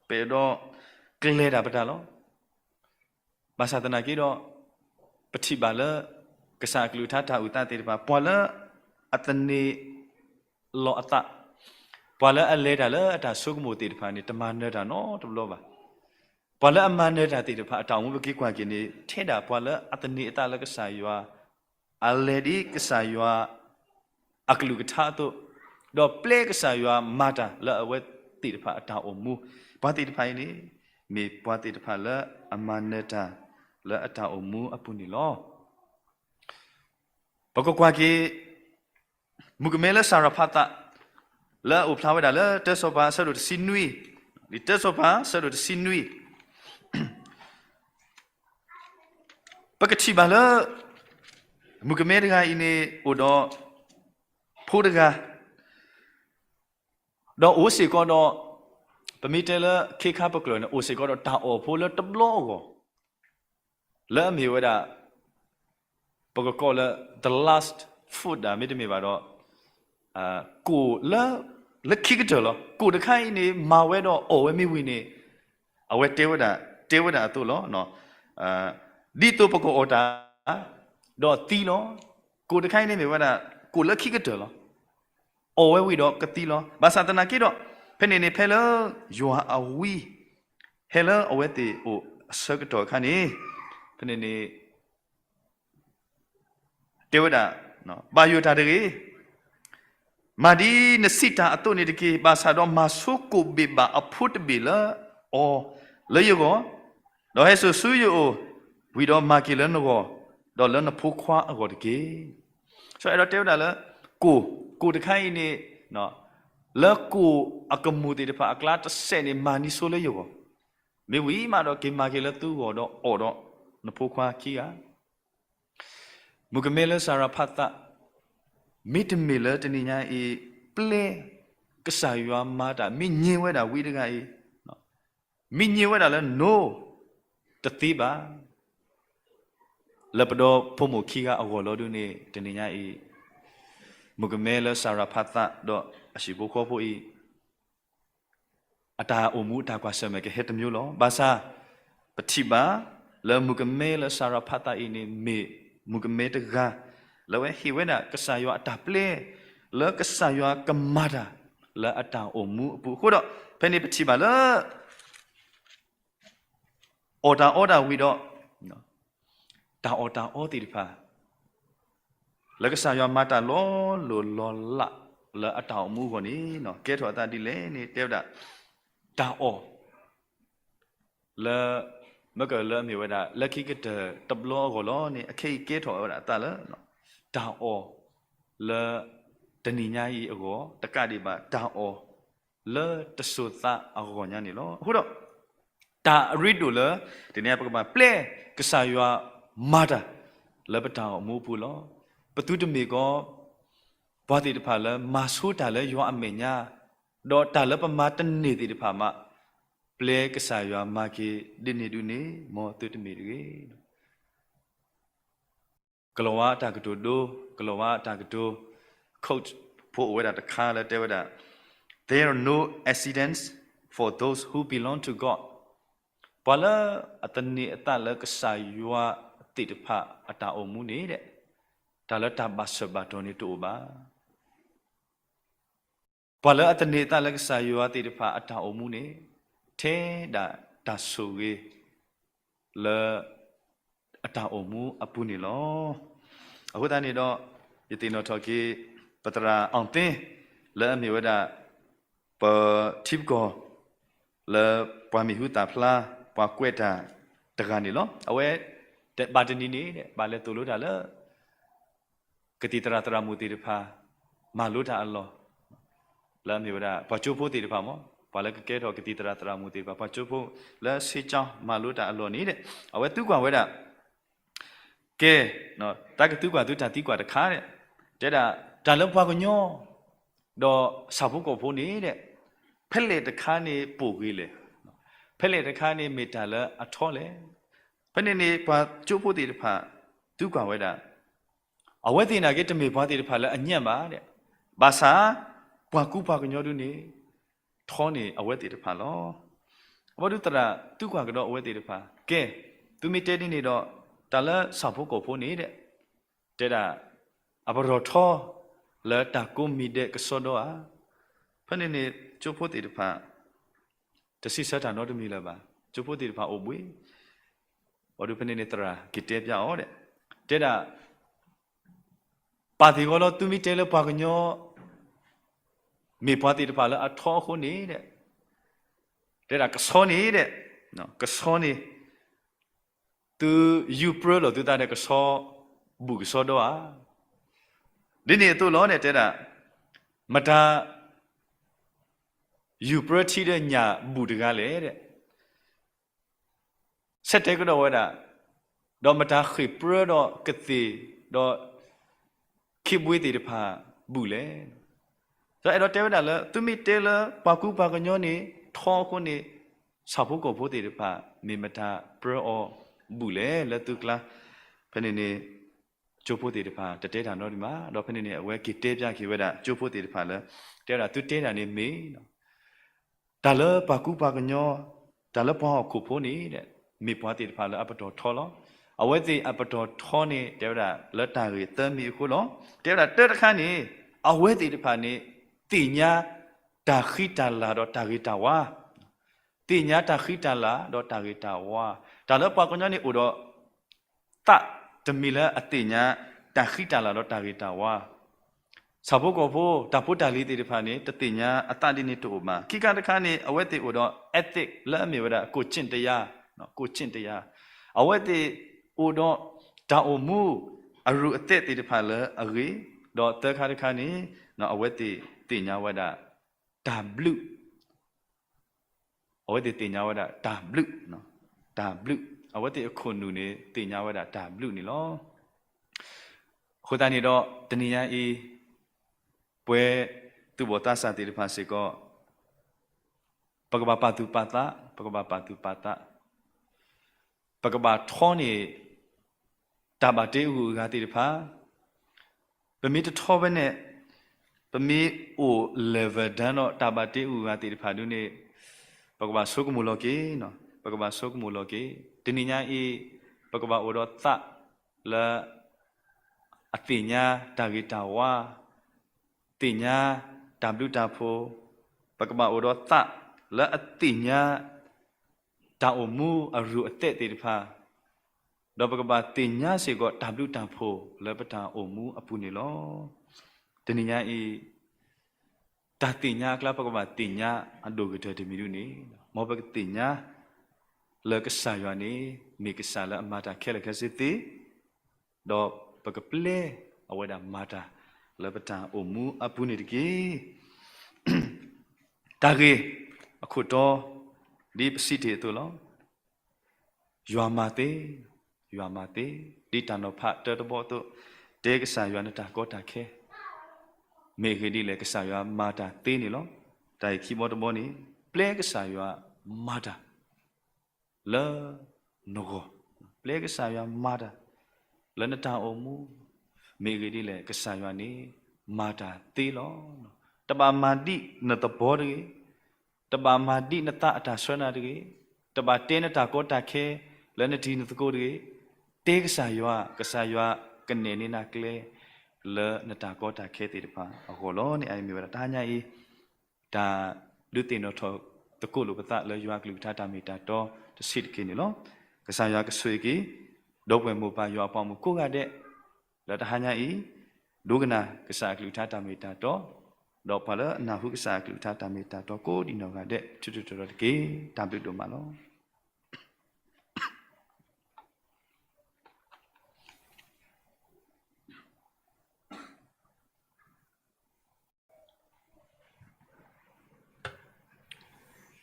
ပအဲၣ်ဒိးကျဲၤတၢ်ပတၢ်လီၤ. ဘၣ်ဆၣ်သနာ်က့ဒီး ပထံၣ်ဘၣ်လၢ ကစၢ်အကလုၢ်ကထါတၢ်အုၣ်သးသ့ၣ်တဖၣ် ပှၤလၢအသန့ၤလီၤအသး, ပှၤလၢအလဲၤတၢ်လၢအတၢ်ဆိကမိၣ်သ့ၣ်တဖၣ်န့ၣ် တမၤနၢၤတၢ်နီတဘျီဘၣ်. ပှၤလၢအမၤနၢၤတၢ်သ့ၣ်တဖၣ်အတၢ်အိၣ်မူပက့ၤကွၢ်က့ၤန့ၣ် ထဲဒၣ်ပှၤလၢအသန့ၤအသးလၢကစၢ်ယွၤ, အလဲၤဒ်ကစၢ်ယွၤ အကလုၢ်ကထါအသိး, ဒီးပျဲကစၢ်ယွၤမၤတၢ်လၢအဝဲသ့ၣ်တဖၣ်အတၢ်အိၣ်မူ, ပှၤသ့ၣ်တဖၣ်အံၤန့ၣ် မ့ၢ်ပှၤသ့ၣ်တဖၣ်လၢအမၤနၢၤတၢ်လၢအတၢ်အိၣ်မူအပူၤန့ၣ်လီၤ. ပကကွၢ်က့ၤ မုၣ်ကမဲလၢစၤရဖးသး လၢအအိၣ်ဖျါဝဲဒၣ်လၢ တၢစီၤပၤအဆၢဒိၣ်တဆံနွံ, လံာ်တၢစီၤပၤအဆၢဒိၣ်တဆံနွံ, ပကထံၣ်ဘၣ်လၢ မုၣ်ကမဲတဂၤအံၤန့ၣ် အိၣ်ဒီးဖိတဂၤ, ဒီးအိၣ်စ့ၢ်ကီးဒီး ပမ့ၢ်တဲလၢခ့ခါပကျၢၤန့ၣ် အိၣ်စ့ၢ်ကီးဒီးတၢ်အီၣ်ဖိလၢတဘျီအဂီၢ် လၢအမ့ၢ်ဝဲဒၣ် ပကကိးလၢ the last food ဒၣ် မ့တမ့ၢ်ဘၣ်ဒီး ကိၣ်လၢ လၢခံကတၢၢ်လီၤ. ကိၣ်တခါအံၤန့ၣ် မၤဝဲဒီးအီၣ်ဝဲမ့ၢ်ဝံၤန့ၣ် အဝဲတဲဝဲဒၣ် တဲဝဲဒၣ်အသိးလီၤ. ဒ်သိးပကအီၣ်တၢ် ဒီးသံလီၤ. ကိၣ်တခါအံၤန့ၣ်မ့ၢ်ဝဲဒၣ် ကိၣ်လၢခံကတၢၢ်လီၤ. အီၣ်ဝဲဝံၤဒီးကသံလီၤ. ဘၣ်ဆၣ်သနာ်က့ဒီး ဖဲန့ၣ်န့ၣ် ဖဲလၢယွၤအဝံ ဟဲလၢအဝဲသ့ၣ်အိၣ်အဆၢကတီၢ်အခါန့ၣ် ဖဲန့ၣ်န့ၣ် တဲဝဲဒၣ်, ဘၣ်ယိၣ်တၢ်တဂ့ၤ, မၤဒ်နစံးတၢ်အသိးန့ၣ်တက့ၢ်. ဘၣ်ဆၣ်ဒီးမၤဆိကိၣ်ဘ့ၣ်ဘၣ်အဖိတဘ့ၣ်လၢအီၤလၢယဂီၢ်, ဒီးဟဲစိာ်ဆူယအိၣ်, ဝံၤဒီးမၤက့ၤလၢနဂီၢ်, ဒီးလၢနဖိခွါအဂီၢ်တက့ၢ်. အဲၣ်ဒိးတဲဝဲဒၣ်လၢ ကိၣ်, ကိၣ်တခါအံၤန့ၣ် လၢကိၣ်အကမူၣ်သ့ၣ်တဖၣ်အကျါတစဲးန့ၣ် မၤနံၤစိလၢယဂီၢ်, မ့ၢ်ဝံၤမးဒီးက့ၤမၤက့ၤလၢသုဂီၢ်ဒီးအီၣ်ဒီး နဖိခွါခံဂၤ မုၣ်ကမဲလၢစၤရဖးသး, မ့တမ့ၢ်လၢတနံၤညါအံၤ ပျဲကစၢ်ယွၤမၤတၢ် မ့ၢ်ညံၤဝဲဒၣ်ဝံတဂၤအံၤ, မ့ၢ်ညံၤဝဲဒၣ်လၢ no တသ့ဘၣ်. လၢပဒီဖိမိၢ်ခံဂၤအဂီၢ်လီၤဒုန့ၣ် တနံၤညါအံၤ မုၣ်ကမဲလၢစၤရဖးသးဒီးအဟံၣ်ဖိဃီဖိအံၤ အတၢ်အိၣ်မူအတၢ်ကွၢ်ဆၢၣ်မဲာ်ကဟဲတမျိုးလီၤ. ဘၣ်ဆၣ် ပထံၣ်ဘၣ် လၢမုၣ်ကမဲလၢစၤရဖးသးအံၤန့ၣ် မ့ၢ်မုၣ်ကမဲတဂၤ လၢအဝဲဟ့ၣ်ဝဲဒၣ်ကစၢ်ယွၤအတၢ်ပျဲ လၢကစၢ်ယွၤကမၤတၢ် လၢအတၢ်အိၣ်မူအပူၤအဃိဒီး ဖဲန့ၣ်ပထံၣ်ဘၣ်လၢ အီၣ်တၢ်အီတၢ်ဝံၤဒီး တၢ်အီၣ်တၢ်အီသ့ၣ်တဖၣ် လၢကစၢ်ယွၤမၤတၢ်လီၤလိၢ်လီၤလး လၢအတၢ်အိၣ်မူအဂီၢ်န့ၣ် ကဲထီၣ်အသးဒ်လဲၣ်န့ၣ် တဲဝဲဒၣ် တၢ်အီၣ် လၢ မ့ၢ်ကလၢအမ့ၢ်ဝဲဒၣ် လၢခံကတၢၢ်တဘျီအဂီၢ်လီၤန့ၣ် အခဲအံၤကဲထီၣ်ဝဲဒၣ်အသးလၢ တၢ်အီၣ် လၢ တနံၤညါအံၤအဂီၢ် တကးဒံးဘၣ် တၢ်အီၣ် လၢတစိၤသးအဂီၢ်ညါန့ၣ်လီၤ. အဃိဒီး တၢ်အရ့ဒိၣ်လၢ တနံၤညါပကဘၣ်ပျဲကစၢ်ယွၤမၤတၢ် လၢပတၢ်အိၣ်မူအပူၤလီၤ. ပသုတမ့ၢ်ကီး ပှၤသ့ၣ်တဖၣ်လၢမၤဆိတၢ်လၢယွၤအမဲာ်ညါ, ဒီးတၢ်လၢပမၤတန့ၢ်သ့ၣ်တဖၣ်မး ပျဲကစၢ်ယွၤမၤက့ၤဒ်န့ၣ်ဒ်န့ၣ် မ်သုတမ့ၢ်တဂ့ၤ. ကလီၤဝါအတၢ်ကတိၤဒိ, ကလီၤဝါအတၢ်ကတိၤ quote ဖိအိၣ်ဝဲဒၣ်တခါလၢတဲဝဲဒၣ်, There are no accidents for those who belong to God. ပှၤလၢအသန့ၤအသးလၢကစၢ်ယွၤသ့ၣ်တဖၣ်အတၢ်အိၣ်မူန့ၣ် တၢ်လၢတၢ်ဘၣ်ဆၢဘၣ်တီၤန့ၣ်တအိၣ်ဘၣ်. ပှၤလၢအသန့ၤအသးလၢကစၢ်ယွၤသ့ၣ်တဖၣ်အတၢ်အိၣ်မူန့ၣ် ထဲဒၣ်တၢ်ဆိၣ်ဂ့ၤ လၢအတၢ်အိၣ်မူအပူၤန့ၣ်လီၤ. အဃိသတးန့ၣ်ဒီး ယသ့ၣ်နီၣ်ထီၣ်က့ၤ ပသရၣ် အောင်သင်း လၢအမ့ၢ်ဝဲဒၣ် ပထံပကီၢ် လၢပှၤမံၤဟူသၣ်ဖျါ ပှၤကွဲးတၢ်တဂၤန့ၣ်လီၤ. အဝဲ ဘၣ်တနံၤန့ၣ် ဘၣ်လဲၤသိၣ်လိတၢ်လၢ ကသံၣ်သရၣ်သရၣ်မုၣ်သ့ၣ်တဖၣ် မၤလိတၢ်အလီၢ် လၢအမ့ၢ်ဝဲဒၣ် ပှၤကၠိဖိသ့ၣ်တဖၣ်မ့ၢ် ပှၤလၢကကဲထီၣ်ကသံၣ်သရၣ်သရၣ်မုၣ်သ့ၣ်တဖၣ် ပှၤကၠိဖိလၢ ဆ့ကၠီ မၤလိတၢ်အလီၢ်န့ၣ် အဝဲသံကွၢ်ဝဲဒၣ် ကဲ, တၢ်ကသံကွၢ်သုတၢ်သံကွၢ်တခါန့ၣ် တဲဒၣ် တၢ်လၢပှၤကညီ ဒီးဆၣ်ဖိကီၢ်ဖိန့ၣ် ဖဲလဲၣ်တခါန့ၣ်ပိာ်ဂ့ၤလဲၣ်, ဖဲလဲၣ်တခါန့ၣ်မ့ၢ်တၢ်လၢအထီလဲၣ်. ဖဲန့ၣ်န့ၣ် ပှၤကၠိဖိသ့ၣ်တဖၣ် သံကွၢ်ဝဲဒၣ် အဝဲသ့ၣ်နာ်က့တမ့ၢ်ပှၤသ့ၣ်တဖၣ်လၢအညံ့ဘၣ်ဒဲး, ဘၣ်ဆၣ် ပှၤကူပှၤကညီဒုန့ၣ် ထီန့ၢ်အဝဲသ့ၣ်တဖၣ်လီၤ. အဝဲဒုသရၣ်သံကွၢ်ကဒီးအဝဲသ့ၣ်တဖၣ် ကဲ, သုမ့ၢ်တဲဒ်န့ၣ်ဒီး တၢ်လၢဆၣ်ဖိကီၢ်ဖိန့ၣ်ဒဲး တဲဒၣ် အပတီၢ်ထီ လၢတၢ်ကိးမံၤဒဲးကစီဒီဧါ. ဖဲန့ၣ်န့ၣ် ကၠိဖိသ့ၣ်တဖၣ် တစံးဆၢတၢ်နီတမံၤလၢၤဘၣ်. ကၠိဖိသ့ၣ်တဖၣ်အိၣ်ဘှံး, ဘၣ်ဒီးဖဲန့ၣ်န့ၣ်သရၣ်က့ၤတဲပျၢ်အီၤဒဲး, တဲဒၣ် ပာ်သ့ၣ်ဃီလီၤ သုမ့ၢ်တဲလၢပှၤကညီ မ့ၢ်ပှၤသ့ၣ်တဖၣ်လၢအထီအဃိန့ၣ်ဒဲး, တဲဒၣ်ကဆီန့ၣ်ဒဲး, ကဆီန့ၣ် သုယူၤပြၢလီၤသုသးဒီးကဆီ ဘူၣ်ကဆီဒီဧါ. ဒ်န့ၣ်အသိးလီၤန့ၣ် တဲဒၣ် မတၤ ယူၤပြၢထံဒီးညၣ်ဘူၣ်တဂၤလဲၣ်ဒဲး ဆဲးတဲကဒီးဝဲဒၣ်, ဒီးမတၤဃ့ၢ်ပြၢဒီးကသ့ၣ် ဒီးခ့ဘှ့သ့ၣ်တဖၣ်ဘူၣ်လဲၣ်. ဒီးအဲၣ်ဒိးတဲဝဲဒၣ်လၢ သုမ့ၢ်တဲလၢပှၤကူပှၤကညီန့ၣ် ထီအဃိန့ၣ် ဆၣ်ဖိကီၢ်ဖိသ့ၣ်တဖၣ် မ့ၢ်မတၤပြၢအီၤဘူၣ်လဲၣ်လၢသုကျါ. ဖဲန့ၣ်န့ၣ် ကၠိဖိသ့ၣ်တဖၣ် တတဲတၢ်နီတမံၤဘၣ်. ဒီးဖဲန့ၣ်န့ၣ် အဝဲက့ၤတဲပျၢ်က့ၤဝဲဒၣ် ကၠိဖိသ့ၣ်တဖၣ်လၢ တဲဝဲဒၣ် သုတဲဒၣ်န့ၣ်မ့ၢ် တၢ်လၢပှၤကူပှၤကညီ, တၢ်လၢပှၤဟီၣ်ခိၣ်ဖိန့ၣ် မ့ၢ်ပှၤသ့ၣ်တဖၣ်လၢအပတီၢ်ထီလီၤ. အဝဲသ့ၣ်အပတီၢ်ထီန့ၣ် တဲဝဲဒၣ်လၢတၢ်ဂ့ၢ်သၢမံၤအဃိလီၤ. တဲဝဲဒၣ်တၢတခါန့ၣ် အဝဲသ့ၣ်တဖၣ်န့ၣ် သ့ၣ်ညါတၢ်ဃံတၢ်လၤဒီးတၢ်ဂ့ၤတၢ်ဝါ သ့ၣ်ညါတၢ်ဃံတၢ်လၤဒီးတၢ်ဂ့ၤတၢ်ဝါ, တၢ်လၢပှၤကညီန့ၣ်အိၣ်ဒီး သးတမ့ၢ်လၢအသ့ၣ်ညါတၢ်ဃံတၢ်လၤဒီးတၢ်ဂ့ၤတၢ်ဝါ, ဆၣ်ဖိကီၢ်ဖိ တၢ်ဖိတၢ်လံၤသ့ၣ်တဖၣ်န့ၣ် တသ့ၣ်ညါအသးဒ်န့ၣ်တအိၣ်ဘၣ်. ခံခါတခါန့ၣ် အဝဲသ့ၣ်အိၣ်ဒီး ethic လၢအမ့ၢ်ဝဲဒၣ် ကိုယ်ကျင့်တရား, ကိုယ်ကျင့်တရား, အဝဲသ့ၣ်အိၣ်ဒီးတၢ်အိၣ်မူအရူၢ်အသဲးသ့ၣ်တဖၣ်လၢအဂ့ၤ, ဒီးသၢခါတခါန့ၣ် အဝဲသ့ၣ်သ့ၣ်ညါဝဲဒၣ်တၢ်ဘျုး အဝဲသ့ၣ်သ့ၣ်ညါဝဲဒၣ်တၢ်ဘျုး, တၢ်ဘျုး, အဝဲသ့ၣ်အခိၣ်နူာ်န့ၣ် သ့ၣ်ညါဝဲဒၣ်တၢ်ဘျုးန့ၣ်လီၤ. အဃိသတးန့ၣ်ဒီး တနံၤညါအံၤ ပဝဲသူၣ်ဘီၣ်သးစၢ်သ့ၣ်တဖၣ်စ့ၢ်ကီး ပကဘၣ်ပာ်သူၣ်ပာ်သး, ပကဘၣ်ပာ်သူၣ်ပာ်သး, ပကဘၣ်ထီန့ၢ် တၢ်ဘၣ်တ့အဂုၤအဂၤသ့ၣ်တဖၣ်, ပမ့ၢ်တထီဝဲန့ၣ် ပမ့ၢ်အိၣ် level down ဒီးတၢ်ဘၣ်တ့အဂုၤအဂၤသ့ၣ်တဖၣ်ဒ်န့ၣ် ပကဘၣ်ဆိကမိၣ်လီၤက့ၤ, ပကဘၣ်ဆိကမိၣ်လီၤက့ၤ. တနံၤညါအံၤ ပကဘၣ်အိၣ်ဒီးသးလၢ အသ့ၣ်ညါတၢ်ဂ့ၤတၢ်ဝါ, သ့ၣ်ညါတၢ်ဘျုးတၢ်ဖှိၣ်, ပကဘၣ်အိၣ်ဒီးသးလၢအသ့ၣ်ညါ တၢ်အိၣ်မူအရူၢ်အသဲးသ့ၣ်တဖၣ်, ဒီးပကဘၣ်သ့ၣ်ညါစ့ၢ်ကီးတၢ်ဘျုးတၢ်ဖှိၣ်လၢပတၢ်အိၣ်မူအပူၤန့ၣ်လီၤ. တနံၤညါအံၤ တၢ်သ့ၣ်ညါအကျါ ပကဘၣ်သ့ၣ်ညါအဒိၣ်ကတၢၢ်တမံၤဒ်န့ၣ်, မ်ပကသ့ၣ်ညါ လၢကစၢ်ယွၤန့ၣ် မ့ၢ်ကစၢ်လၢအမၤတၢ်ခဲလၢာ်ခဲဆ့သ့, ဒီးပကပျဲအဝဲဒၣ်မၤတၢ်လၢပတၢ်အိၣ်မူအပူၤန့ၣ်တက့ၢ်. တၢ်ဂ့ၢ်အခိၣ်တီ ဒ်ပစံးတ့ၢ်အသိးလီၤ. ယွၤမၤသ့, ယွၤမၤသ့, ဒ်တၢ်နီၤဖးတၢတဘီအသိး, တဲကစၢ်ယွၤနတၢ်ကီတၢ်ခဲ, မ့ၢ်အဂ့ၢ်ဒ်လဲၣ် ကစၢ်ယွၤမၤတၢ်သ့န့ၣ်လီၤ. တၢ်ဂ့ၢ်ခံဘီတဘီန့ၣ် ပျဲကစၢ်ယွၤမၤတၢ် လၢနဂီၢ်, ပျဲကစၢ်ယွၤမၤတၢ် လၢနတၢ်အိၣ်မူ, မ့ၢ်အဂ့ၢ်ဒ်လဲၣ် ကစၢ်ယွၤန့ၣ် မၤတၢ်သ့လီၤ. တဘၣ်မၤဒ်နသဘီတဂ့ၤ, တဘၣ်မၤဒ်နသးအတၢ်ဆှၢနၤတဂ့ၤ, တဘၣ်တဲနတၢ်ကီတၢ်ခဲ လၢနတံၤနသကိးတဂ့ၤ, တဲကစၢ်ယွၤ, ကစၢ်ယွၤကနဲၣ်န့ၢ်နၤကျဲ လၢနတၢ်ကီတၢ်ခဲသ့ၣ်တဖၣ်အဂီၢ်လီၤ. န့ၣ်အံၤမ့ၢ်ဝဲဒၣ်တဟါညါအံၤ တၢ်ဒုးသ့ၣ်နီၣ်ထီၣ်သကိးလိာ်ပသးလၢယွၤအကလုၢ်ကထါတၢ်မ့ၢ်တၢ်တီတဆံးတက့ၢ်န့ၣ်လီၤ. ကစၢ်ယွၤကဆိၣ်ဂ့ၤက့ၤ ဒီပုၢ်ဝဲၢ်မိၢ်ပၢ်ယွၤအပှၤမုၣ်ကိးဂၤဒဲး လၢတဟါညါအံၤ ဒိကနၣ်ကစၢ်အကလုၢ်ကထါတၢ်မ့ၢ်တၢ်တီ, ဒီးပှၤလၢအနၢ်ဟူကစၢ်အကလုၢ်ကထါတၢ်မ့ၢ်တၢ်တီကိးဒံးနီၢ်ဂၤဒဲး ထူးထူးတီၤတီၤတက့ၢ်. တၢ်ဘျုးဒိၣ်မးလီၤ.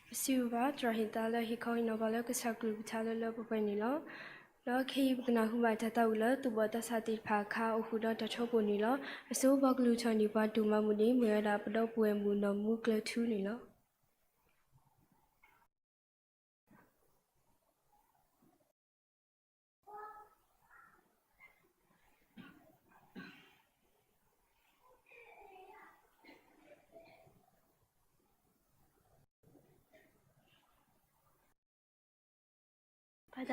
ပစံးဘျုးဘၣ် သရၣ်ဟ့ၣ်သါလၢဟ့ၣ်ခီဟ့ၣ်နီၤပှၤလၢကစၢ်ကလုၢ်ကထါလၢလၢပှဲၤပှဲၤန့ၣ်လီၤ. ဒီးခဲအံၤပကနၢ်ဟူဘၣ်တၢ်သးဝံၣ်လၢသူၣ်ဘီၣ်သးစၢ်သ့ၣ်တဖၣ်အခါ အိၣ်ဃုာ်ဒီးတၢ်ထီဘိန့ၣ်လီၤ. အဆိပှၤကလုၢ်ထီၣ်န့ၢ်ပှၤဒိၣ်မးမုၢ်န့ၣ် မ့ၢ်ဝဲဒၣ်ပဒီပုၢ်ဝဲၢ်မုၣ်နီၢ်မူကျၢၤထူန့ၣ်လီၤ.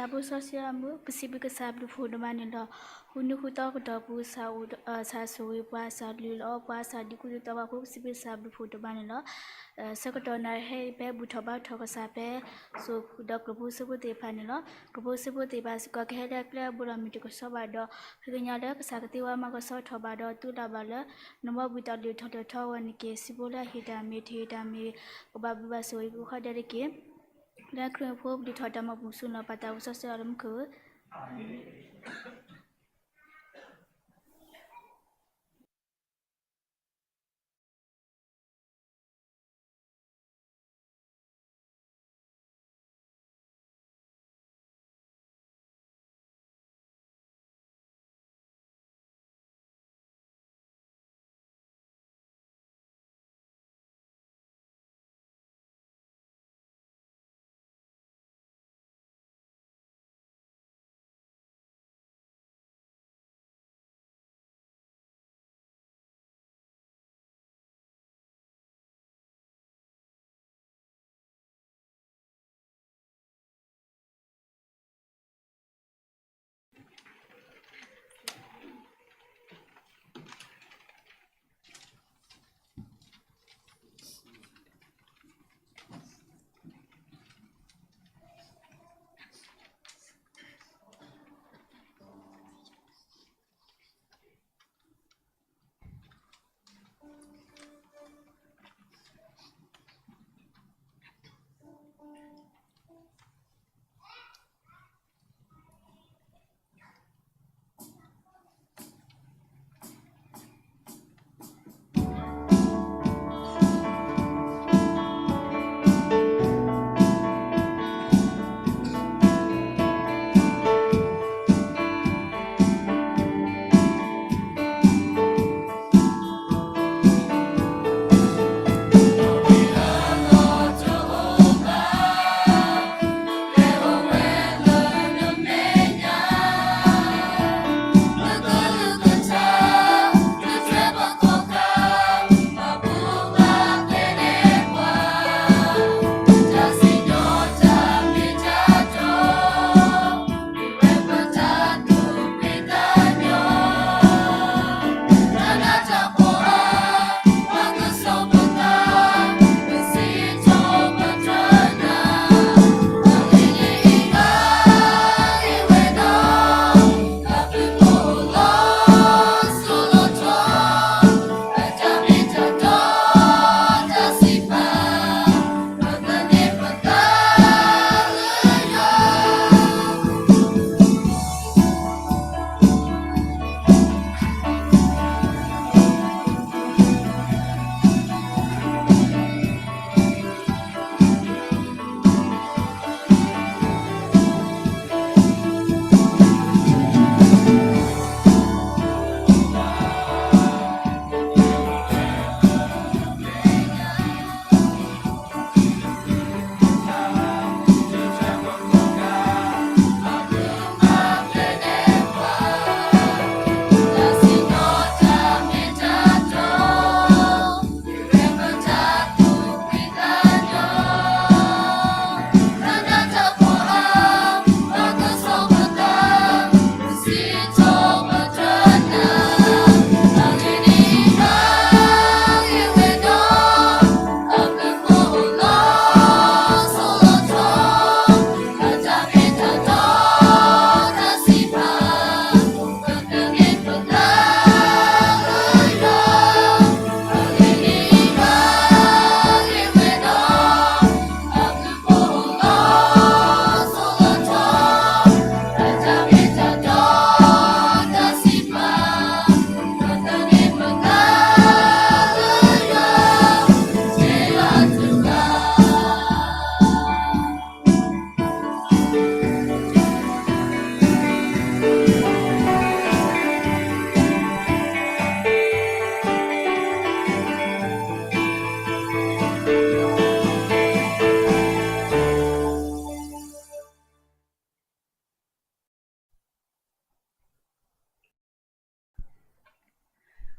Bible စီဆှံအမုၢ် ပစံးဘျုးကစၢ်ဘျုးဖှိၣ်ဒိၣ်မးန့ၣ်လီၤ. ဃုနံၤဃုသီကတီၢ်ပူၤ စးဆိၣ်ဂ့ၤပှၤ စးဒုးလီၤပှၤ စးဒံးကူဒံးသီပှၤအဃိ ပစံးဘျုးကစၢ်ဘျုးဖှိၣ်ဒိၣ်မးန့ၣ်လီၤ. ဆၢကတီၢ်နၣ်ရံၣ်ဟဲ ပဟဲဘူၣ်ထီၣ်ဘါထီၣ်ကစၢ်ဖဲ စိၤဃုာ်ဒီးကျိၣ်ဖိစ့ဖိသ့ၣ်တဖၣ်န့ၣ်လီၤ. ကျိၣ်ဖိစ့ဖိသ့ၣ်တဖၣ်စ့ၢ်ကီး ကဟဲလၢကျဲအဘိဒီးမ့ၢ်တကဆှီဘၣ်ဒီး ဃ့ကညးလၢကစၢ်ကသ့ဝဲမၤကဆှီထီၣ်ဘၣ်ဒီး သုလၢ်ဘၣ်လၢ နဘီဘှံးတၢ်လုၢ်ထီၣ်လုၢ်ထီဝဲန့ၣ်က့ၤ စံးဘျုးလၢဟ့ၣ်တၢ်မ့ၢ်တဟ့ၣ်တၢ်မ့ၢ် ကဘၣ်ဘျုးဘၣ်ဆိၣ်ဂ့ၤက့ၤဃီဒဲးတက့ၢ်. လၢခရံာ်ဖိပဒုးထီၣ်တၢ်မၤဘူၣ်ဆူနီၤ ပၢ်သးဝံၣ်စီဆှံအလၢမူခိၣ်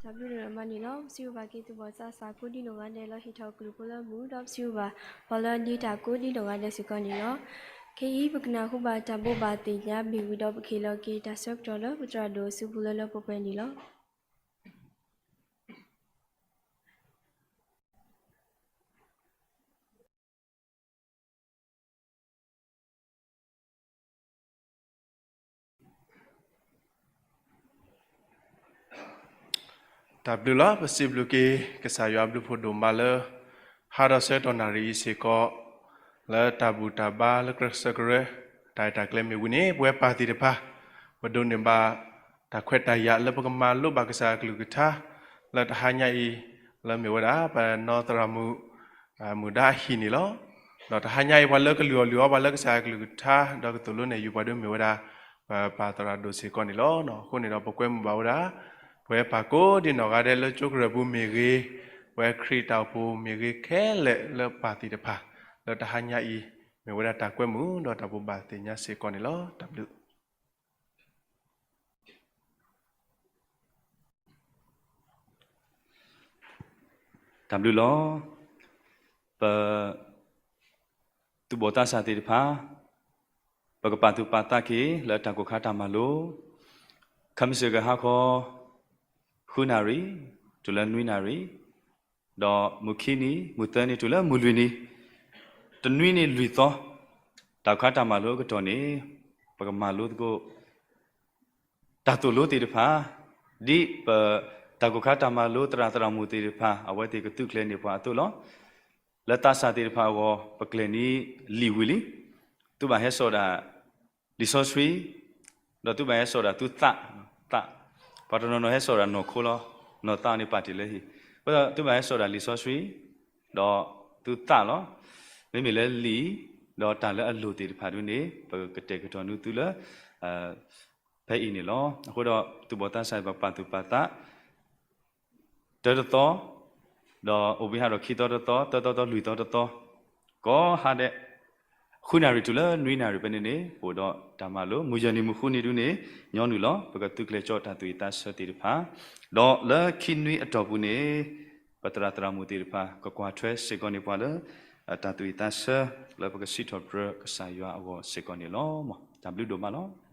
တၢ်ဘျုးဒိၣ်မးန့ၣ်လီၤ. ပစံးဘျုးဘၣ်က့ၤသူၣ်ဘီၣ်သးစၢ်ကိးဒံနီၢ်ဂၤဒဲးလၢဟ့ၣ်ထီၣ်ကလုၢ်ဖိလၢမူ ဒီးပစံးဘျုးဘၣ်ပှၤလၢအဒ့တၢ်ကိးဒံနီၢ်ဂၤဒဲးစ့ၢ်ကီးန့ၣ်လီၤ. ခဲအံၤ ပကနၢ်ဟူဘၣ်တၢ်ဘိးဘၣ်သ့ၣ်ညါဘ့ၣ်ဝံၤဒီး ပကဟ့ၣ်လီၤက့ၤတၢ်ဆၢကတီၢ်လၢပသရၣ်ဒိၣ်စုပူၤလၢလၢပှဲၤပှဲၤန့ၣ်လီၤ. တၢ်ဘျုးလီၤ. ပစံးဘျုးက့ၤကစၢ်ယွၤအဘျုးဖးဒိၣ်မးလၢ ဟါဒီးဆၢကတီၢ်နၣ်ရံၣ်အံၤစ့ၢ်ကီး လၢတၢ်ဘူၣ်တၢ်ဘါလၢကြၢးစၢးကရၢ တၢ်ရဲၣ်တၢ်ကျဲၤမ့ၢ်ဝံၤန့ၣ် ပဝဲပၢ်သ့ၣ်တဖၣ် ပဒိးန့ၢ်ဘၣ်တၢ်ခွဲးတၢ်ယာ်လၢပကမၤလိဘၣ်ကစၢ်အကလုၢ်ကထါ လၢတဟါညါအံၤ လၢမ့ၢ်ဝဲဒၣ်ပနီၢ်သရၣ်မုၣ် မုၣ်ဒါအဟံၣ်န့ၣ်လီၤ. ဒီးတဟါညါအံၤ ပှၤလၢကလုၢ်အီၣ်လုၢ်အီပှၤလၢကစၢ်အကလုၢ်ကထါ ဒီးကသိၣ်လိနဲၣ်ယုၤပှၤဒုးမ့ၢ်ဝဲဒၣ် ပပၢ်သရၣ်ဒိၣ်စ့ၢ်ကီးန့ၣ်လီၤ. အဃိန့ၣ်ဒီး ပကွဲမုာ်ဘၣ်ဝဲဒၣ် ပဝဲပၢ်ကိးဒံနီၢ်ဂၤဒဲးလၢကၠိကရၢၢ်ပူၤမ့ၢ်ဂ့ၤ, ပဝဲခရံာ်တၢ်အိၣ်ဖှိၣ်မ့ၢ်ဂ့ၤခဲလၢာ်လၢပၢ်သ့ၣ်တဖၣ် လၢတဟါညါအံၤ မ့ၢ်ဝဲဒၣ်တၢ်ကွဲမုာ်ဒီးတၢ်ဘိးဘၣ်သ့ၣ်ညါစ့ၢ်ကီးန့ၣ်လီၤ. တၢ်ဘျုး တၢ်ဘျုးလီၤ. ပ သူၣ်ဘီၣ်သးစၢ်သ့ၣ်တဖၣ် ပကပာ်သူၣ်ပာ်သးက့ၤလၢတၢ်ကိၢ်ခါတၢ်မၤလိ ခမ့ၢ်စ့ၢ်ကီးဟါခီ ဃုနၣ်ရံၣ် တုၤလၢနွံနၣ်ရံၣ်, ဒီးမုၢ်ခံနံၤ မုၢ်သၢနံၤ တုၤလၢမုၢ်လွံၢ်နံၤ, တနွံနံၤလွံၢ်သီ, တၢ်ကိၢ်ခါတၢ်မၤလိအကတီၢ်န့ၣ် ပကမၤလိသကိး တၢ်သိၣ်လိသ့ၣ်တဖၣ်, ဒ်ပ တၢ်ကိၢ်ခါတၢ်မၤလိသရၣ်သရၣ်မုၣ်သ့ၣ်တဖၣ် အဝဲသ့ၣ်ကသုးကျဲၤန့ၢ်ပှၤအသိးလီၤ. လၢသးစၢ်သ့ၣ်တဖၣ်အဂီၢ် ပကျဲၤန့ၢ်လံာ်ဝံၤလံ, သုဘၣ်ဟဲစိာ်ဒၣ် လံာ်စီဆှံ, ဒီးသုဘၣ်ဟဲစိာ်ဒၣ်သုသး, သး, ပှၤတနီၤနီၤဟဲစိာ်ဒၣ်နီၢ်ခိလီၤ, နီၢ်သးန့ၣ်ပာ်တ့ၢ်လၢဟံၣ်, အဃိဒီးသုဘၣ်ဟဲစိာ်ဒၣ်လံာ်စီဆှံ, ဒီးသုသးလီၤ. မ့မ့ၢ်လၢလံာ် ဒီးတၢ်လၢအလိၣ်သ့ၣ်တဖၣ်ဒ်န့ၣ် ပကတဲာ်ကတီၤနုာ်သုလၢ ဖဲအံၤန့ၣ်လီၤ. အဃိဒီး သူၣ်ဘီၣ်သးစၢ်ပပာ်သူၣ်ပာ်သး တၢတသီ, ဒီးအိၣ်ဘှံးဟးဒီးခံသီတသီ, သၢသီသီလွံၢ်သီတသီ, ကိးဟါဒဲး ဃုနၣ်ရံၣ်တုၤလၢနွံနၣ်ရံၣ်ဖဲန့ၣ်န့ၣ် ပအိၣ်ဒီးတၢ်မၤလိ, မုၢ်ယဲၢ်နံၤမုၢ်ဃုနံၤဒ်န့ၣ် ညီနုၢ်လီၤ. ပကသုးကျဲၤကၠီတၢ်သူၣ်ဝံၣ်သးဆၢသ့ၣ်တဖၣ်, ဒီးလၢခံနွံအတီၢ်ပူၤန့ၣ် ပသရၣ်သရၣ်မုၣ်သ့ၣ်တဖၣ် ကကွၢ်ထွဲစ့ၢ်ကီးန့ၢ်ပှၤလၢ တၢ်သူၣ်ဝံၣ်သးဆၢ လၢပကစံးထီၣ်ပတြၢၤကစၢ်ယွၤအဂီၢ်စ့ၢ်ကီးန့ၣ်လီၤ. တၢ်ဘျုးဒိၣ်မးလီၤ.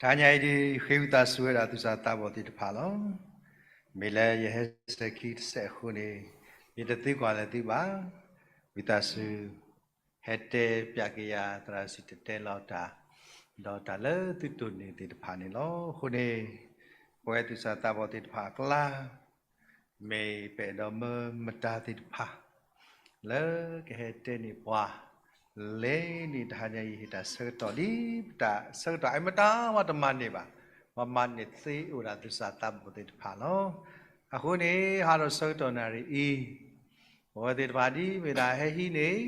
တဟါညါအံၤဒ် ဃ့ဝံသးစူၤဝဲဒၣ်သူၣ်စၢ်သးဘီၣ်သ့ၣ်တဖၣ်လီၤ. မ့ၢ်လၢယဟဲစဲၤခံတစဲးအဃိန့ၣ် ယတသံကွၢ်လၢၤသုဘၣ်. ဝံသးစူၤ ဟဲတဲပၠးက့ၤယၤသရၣ်စံၣ်တဲၤတဲလီၤတၢ် ဒီးတၢ်လၢသုတိၢ်န့ၢ်သ့ၣ်တဖၣ်န့ၣ်လီၤ. အဃိန့ၣ် ပဝဲသူၣ်စၢ်သးဘီၣ်သ့ၣ်တဖၣ်အကျါ မ့ၢ်ပအဲၣ်ဒိးမၢမတၤသ့ၣ်တဖၣ် လၢကဟဲတဲန့ၢ်ပှၤ လဲၤန့ၣ်တဟါညါအံၤ ဟ့ၣ်တၢ်ဆၢကတီၢ်လံ ပတၢ်ဆၢကတီၢ်အံၤမတၤမးတမၤန့ၢ်ဘၣ်, ပမၤန့ၢ်သ့အိၣ်ဒၣ်သူၣ်စၢ်သးဘီၣ်သ့ၣ်တဖၣ်လီၤ. အဃိန့ၣ် ဟးဒီးဆၢကတီၢ်နၣ်ရံၣ်အံၤ ပဝဲသ့ၣ်တဖၣ်ဒ်မ့ၢ်ဒၣ်ဟဲဟံးန့ၢ်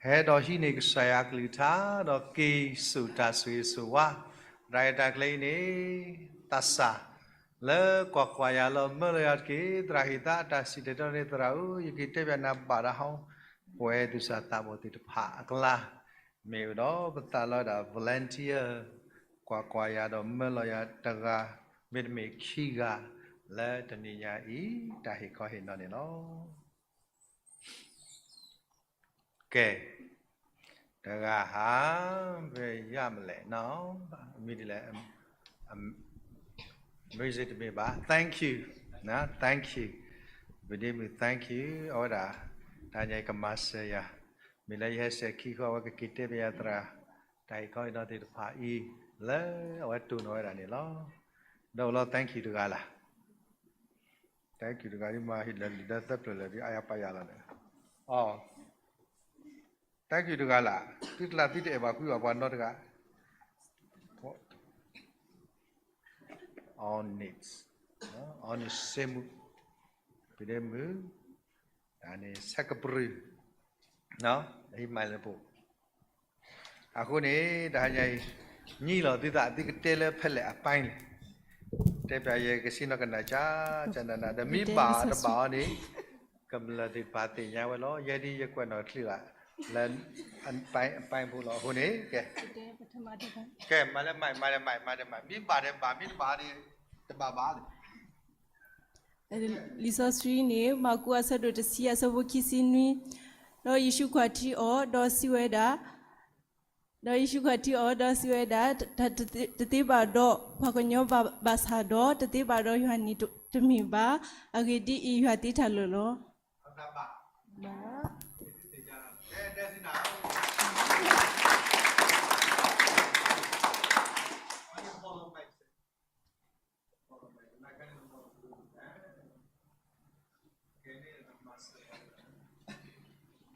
ဟဲဒီးဟံးန့ၢ်ကစၢ်ယွၤအကလုၢ်ကထါ ဒီးက့ၤစိာ်တၢ်ဆိၣ်ဂ့ၤဆိၣ်ဝါ တၢ်ရဲၣ်တၢ်ကျဲၤအံၤန့ၣ် သးစၢ် လၢကွၢ်ကွၢ်ယၤလီၤမၢလီၤယၤတက့ၢ်. သရၣ်ဟ့ၣ်သါအတၢ်စံၣ်တဲၤတဲန့ၣ် သရၣ်ဧၢ, ယက့ၤတဲပၠးနၤဘၣ်တၢ်ဟီ ပဝဲသူၣ်စၢ်သးဘီၣ်သ့ၣ်တဖၣ်အကျါ မ့ၢ်ဝဲဒီးပသးလီၤဝဲဒၣ် volunteer ကွၢ်ကွၢ်ယၤဒီးမၢလီၤယၤတဂၤ မ့တမ့ၢ်ခံဂၤ လၢတနံၤညါအံၤ တၢ်ဟ့ၣ်ခီဟ့ၣ်နီၤန့ၣ်လီၤ. ကဲ, တဂၤဟး ဘယ်ရမလဲနော်, မ့ၢ်ဒ်လဲၣ်, music တမ့ၢ်ဘၣ်, thank you, thank you, ပဒ့မုၣ် thank you အဝဲဒၣ် တၢ်ညါအံၤကမၤစၢၤယၤ, မ့ၢ်လၢယဟဲစဲၤခံဃီ အဝဲကက့ၤတဲပယၤသရၣ် တၢ်ဟ့ၣ်ခီဟ့ၣ်နီၤသ့ၣ်တဖၣ်အံၤ လၢအဝဲတိၢ်နီၣ်ဝဲဒၣ်န့ၣ်လီၤ. ဒီးလီၤ thank you တဂၤလၢ် thank you တဂၤ ဒ်မၤဟ့ၣ်လၢာ်လံာ်လၢသၢဖျၢၣ်လၢာ် ဒ်အါယၤပာ်ယၤလီၤန့ၣ်, အ thank you တဂၤလၢ်, သုကျါသုတအဲၣ်ဘၣ်ကွံဘၣ်ပှၤနီတဂၤ, Onyx, Onyx စ့မူ, ပဒ့မုၣ်, တၢ်န့ၣ် ဆဲးကပြုၢ်, ဟံးမၤလၢပူၤ အဃိန့ၣ် တဟါညါအံၤ ညံလီၤသုသး သုကတဲလၢဖဲလဲၣ်အပိုင်းလဲၣ်, တဲပျးယဲကစံးနီၣ်ကနၣ်ကၢ်ကၢ်နးနး ဒီးမ့ၢ်ဘၣ်တဘၣ်အီၤန့ၣ် ကမျၢၢ်သ့ၣ်တဖၣ်သ့ၣ်ညါဝဲလီၤ. ယဲဒ်ယကွဲးနီၣ်တချုးဘၣ် လၢအပိုင်းအပိုင်းဖိလီၤ. အဃိန့ၣ် ကဲ, ကဲ မၤလၢမၤ မၤလၢမၤ မၤလၢမၤ မ့ၢ်ဘၣ်ဒီးဘၣ် မ့ၢ်တဘၣ်ဒီး တဘၣ်ဘၣ်လၢ လံာ်စီဆှံန့ၣ် မၢ်ကူးအဆၢဒိၣ်တဆံ အဆၢဖိခံဆံနွံ, ဒီးယ့ၣ်ၡူးခရံာ်ထံၣ်အီၤ ဒီးစံးဝဲဒၣ်, ဒီးယ့ၣ်ၡူးခရံာ်ထံၣ်အီၤ ဒီးစံးဝဲဒၣ်, တၢ်တသ့ဘၣ်ဒီးပှၤကညီဘၣ်ဆၣ်ဒီး တသ့ဘၣ်ဒီးယွၤန့ၣ်တမ့ၢ်ဘၣ်. အဂ့ၢ်ဒ်အံၤ, ယွၤသ့တၢ်လီၢ်လီၤ.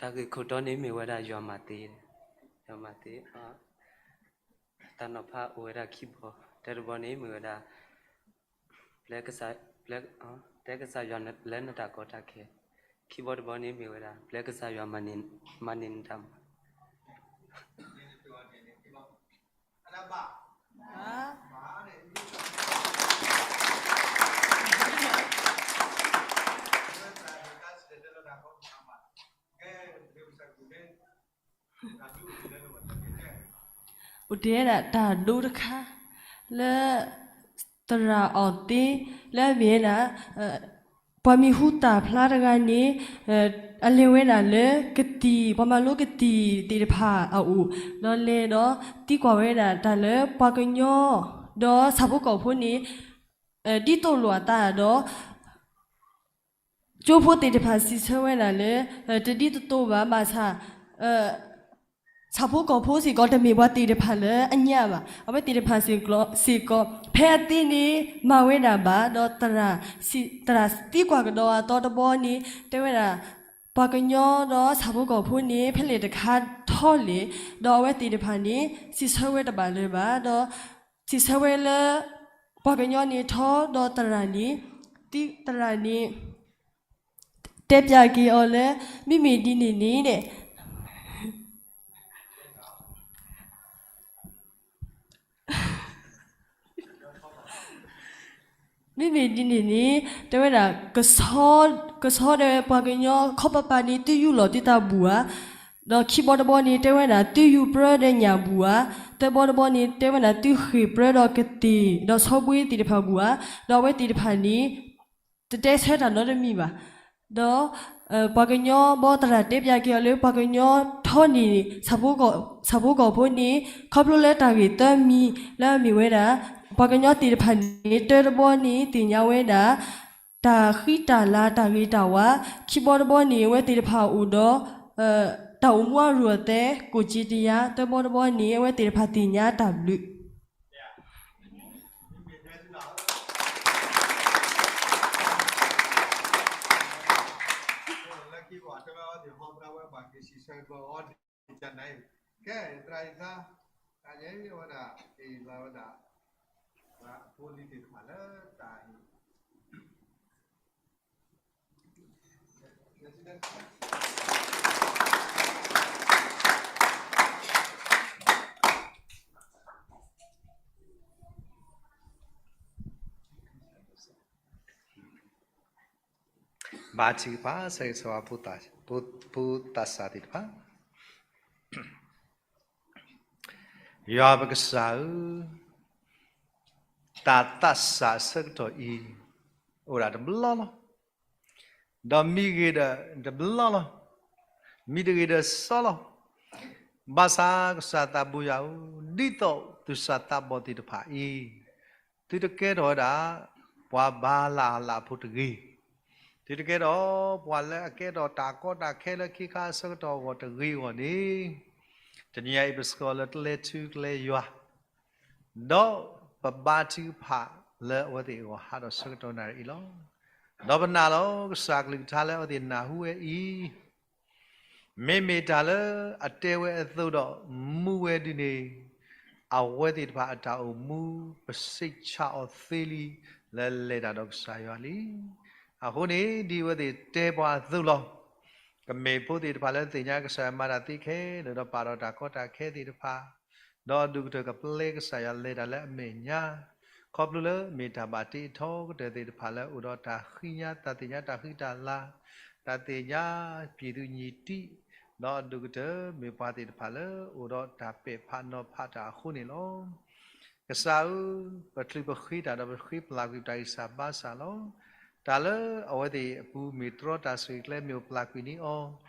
တၢ်ဂ့ၢ်ခိၣ်တီန့ၣ်မ့ၢ်ဝဲဒၣ်ယွၤမၤသ့, ယွၤမၤသ့, တၢ်နီၤဖးအိၣ်ဝဲဒၣ်ခံဘီ, တၢတဘီန့ၣ်မ့ၢ်ဝဲဒၣ် ပျဲ, ပျဲ, တဲကစၢ်ယွၤလၢနတၢ်ကီတၢ်ခဲ, ခံဘီတဘီန့ၣ်မ့ၢ်ဝဲဒၣ် ပျဲကစၢ်ယွၤ မၤန့ၢ်နတၢ်မၤ အိၣ်တဲဒၣ်တၢ်ဒိတခါ လၢ သရၣ်အီၣ်သ့ လၢအမ့ၢ်ဝဲဒၣ် ပှၤမံၤဟူသၣ်ဖျါတဂၤန့ၣ် အလဲၤဝဲဒၣ်လၢကသံၣ် ပှၤမၤလိကသံၣ်သ့ၣ်တဖၣ်အအိၣ် ဒီးလဲၤဒီးသံကွၢ်ဝဲဒၣ်တၢ်လၢပှၤကညီ ဒီးဆၣ်ဖိကီၢ်ဖိန့ၣ် ဒ်သိးလိာ်အသးဒီး ကၠိဖိသ့ၣ်တဖၣ်စံးဆၢဝဲဒၣ်လၢ တဒ်သိးဘၣ် ဘၣ်ဆၣ် ဆၣ်ဖိကီၢ်ဖိစ့ၢ်ကီးတမ့ၢ်ပှၤသ့ၣ်တဖၣ်လၢအညါဘၣ်. အဝဲသ့ၣ်တဖၣ်စ့ၢ်ကီး ဖဲအသ့န့ၣ် မၤဝဲဒၣ်ဘၣ် ဒီးသရၣ် သရၣ်သံကွၢ်ကဒီးအသီတဘီန့ၣ် တဲဝဲဒၣ် ပှၤကညီဒီးဆၣ်ဖိကီၢ်ဖိန့ၣ် ဖဲလဲၣ်တခါထီလဲၣ် ဒီးအဝဲသ့ၣ်တဖၣ်န့ၣ် စံးဆၢဝဲတဘၣ်လၢၤဘၣ် ဒီး စံးဆၢဝဲလၢ ပှၤကညီန့ၣ်ထီ ဒီးသရၣ်န့ၣ် သရၣ်န့ၣ် တဲပၠးက့ၤအီၤလၢ မ့မ့ၢ်ဒ်န့ၣ်န့ၣ် မ့မ့ၢ်ဒ်န့ၣ်န့ၣ် တဲဝဲဒၣ် ကဆီဒီးပှၤကညီခီပပၤန့ၣ် သုယူၢ်လီၤသုသးဘူၣ်ဧါ, ဒီးခံဘီတဘီန့ၣ် တဲဝဲဒၣ် သုယူၢ်ပြၢဒီးညၣ်ဘူၣ်ဧါ, သၢဘီတဘီန့ၣ် တဲဝဲဒၣ် သုဃ့ၢ်ပြၢဒီးကသ့ၣ် ဒီးဆီဘှ့သ့ၣ်တဖၣ်ဘူၣ်ဧါ, ဒီးအဝဲသ့ၣ်တဖၣ်န့ၣ် တတဲဆၢတၢ်နီတမံၤဘၣ်. ဒီး ပှၤကညီဘီသရၣ်တဲပၠးက့ၤအီၤလၢ ပှၤကညီထီ ထီၣ်န့ၣ် ဆၣ်ဖိကီၢ်ဖိန့ၣ် ခီဖျိလၢတၢ်ဂ့ၢ်သၢမံၤလၢအမ့ၢ်ဝဲဒၣ် ပှၤကညီသ့ၣ်တဖၣ်န့ၣ် တၢတဘီန့ၣ် သ့ၣ်ညါဝဲဒၣ် တၢ်ဃံတၢ်လၤ တၢ်ဂ့ၤတၢ်ဝါ, ခံဘီတဘီန့ၣ် အဝဲသ့ၣ်တဖၣ်အိၣ်ဒီး တၢ်အိၣ်မူအရူၢ်အသဲ ကိၣ်က့တယါ, သၢဘီတဘီန့ၣ် အဝဲသ့ၣ်တဖၣ်သ့ၣ်ညါတၢ်ဘျုး ဘါထုကဖၣ် ဆၢဂ့ၤဆၢဝါ ဖိသးစၢ်သ့ၣ်တဖၣ်, ယွၤပကစၢ်ဧၢ, တၢ်သးစၢ်အဆၢကတီၢ်အံၤ အိၣ်ဒၣ်တဘျီလီၤ. ဒီးမံဂ့ၤဒီးတဘျီလီၤ. မံတဂ့ၤဒီးစီလီၤ. ဘၣ်ဆၣ်ကစၢ်သးဘိယွၤဧၢ, ဒ်သိးသုးစၢ်သးဘီၣ်သ့ၣ်တဖၣ်အံၤ သုတကဲထီၣ်ဝဲဒၣ် ပှၤဘၤလၢ်အလၢ်ဖိတဂ့ၤ, သုတကဲထီၣ် ပှၤလၢအကဲထီၣ်တၢ်ကီတၢ်ခဲလၢခံခါအဆၢကတီၢ်အဂီၢ်တဂ့ၤအဂီၢ်န့ၣ်, တနံၤအံၤပစှီၤလၢကျဲထူကျဲယွၤ ဒီးပဘါထုကဖၣ်လၢအဝဲသ့ၣ်အဂီၢ်ဟးထီၣ်ဆၢကတီၢ်နၣ်ရံၣ်အံၤလီၤ. ဒီးပနာ်လီၤ ကစၢ်ကလုၢ်ကထါလၢအဝဲသ့ၣ်နၢ်ဟူဝဲအံၤ မ့မ့ၢ်တၢ်လၢအတဲဝဲအသိးဒီးမူဝဲဒ်န့ၣ်, အဝဲသ့ၣ်တဖၣ်အတၢ်အိၣ်မူ ပစံးဆၣ်အီၤသ့လံ လၢလဲၤတၢ်ဒီးကစၢ်ယွၤလံ. အဃိန့ၣ် ဒ်အဝဲသ့ၣ်တဲပှၤအသိးလီၤ. ကမ့ၢ်ဖိသ့ၣ်တဖၣ်လၢသ့ၣ်ညါကစၢ်ယွၤမၤတၢ်သ့ခဲလၢာ်ဒီးပာ်ဒီးတၢ်ကီတၢ်ခဲသ့ၣ်တဖၣ်, ဒီးအဒိၣ်ကတၢၢ်ကပျဲကစၢ်ယွၤလဲၤတၢ်လၢအမဲာ်ညါ, ခီဖျိလၢမ့ၢ်တၢ်ဘၣ်တ့အထီကတၢၢ်သ့ၣ်တဖၣ်လၢအိၣ်ဒီးတၢ်ဃံညါ တၢ်သ့ၣ်ညါတၢ်ဃံတၢ်လၤ, တၢ်သ့ၣ်ညါပံာ်သူၣ်ညံၣ်တံၢ်, ဒီးအဒိၣ်ကတၢၢ်မ့ၢ်ပှၤသ့ၣ်တဖၣ်လၢအိၣ်ဒီးတၢ်ပဲာ်ဖးနီၤဖးတၢ်အဃိန့ၣ်လီၤ. ကစၢ်ဧၢ, ပချုးပဃ့တၢ်ဒီးပဃ့ပျၢ်ကွံာ်ပတၢ်ဂံၢ်စၢ်ဘါစၢ်လီၤ. တၢ်လၢအဝဲသ့ၣ်အပူၤမ့ၢ်တြီတၢ်ဆိၣ်ဂ့ၤကျဲမ့ၢ်အိၣ်ပျၢ်ကွံာ်န့ၢ်အီ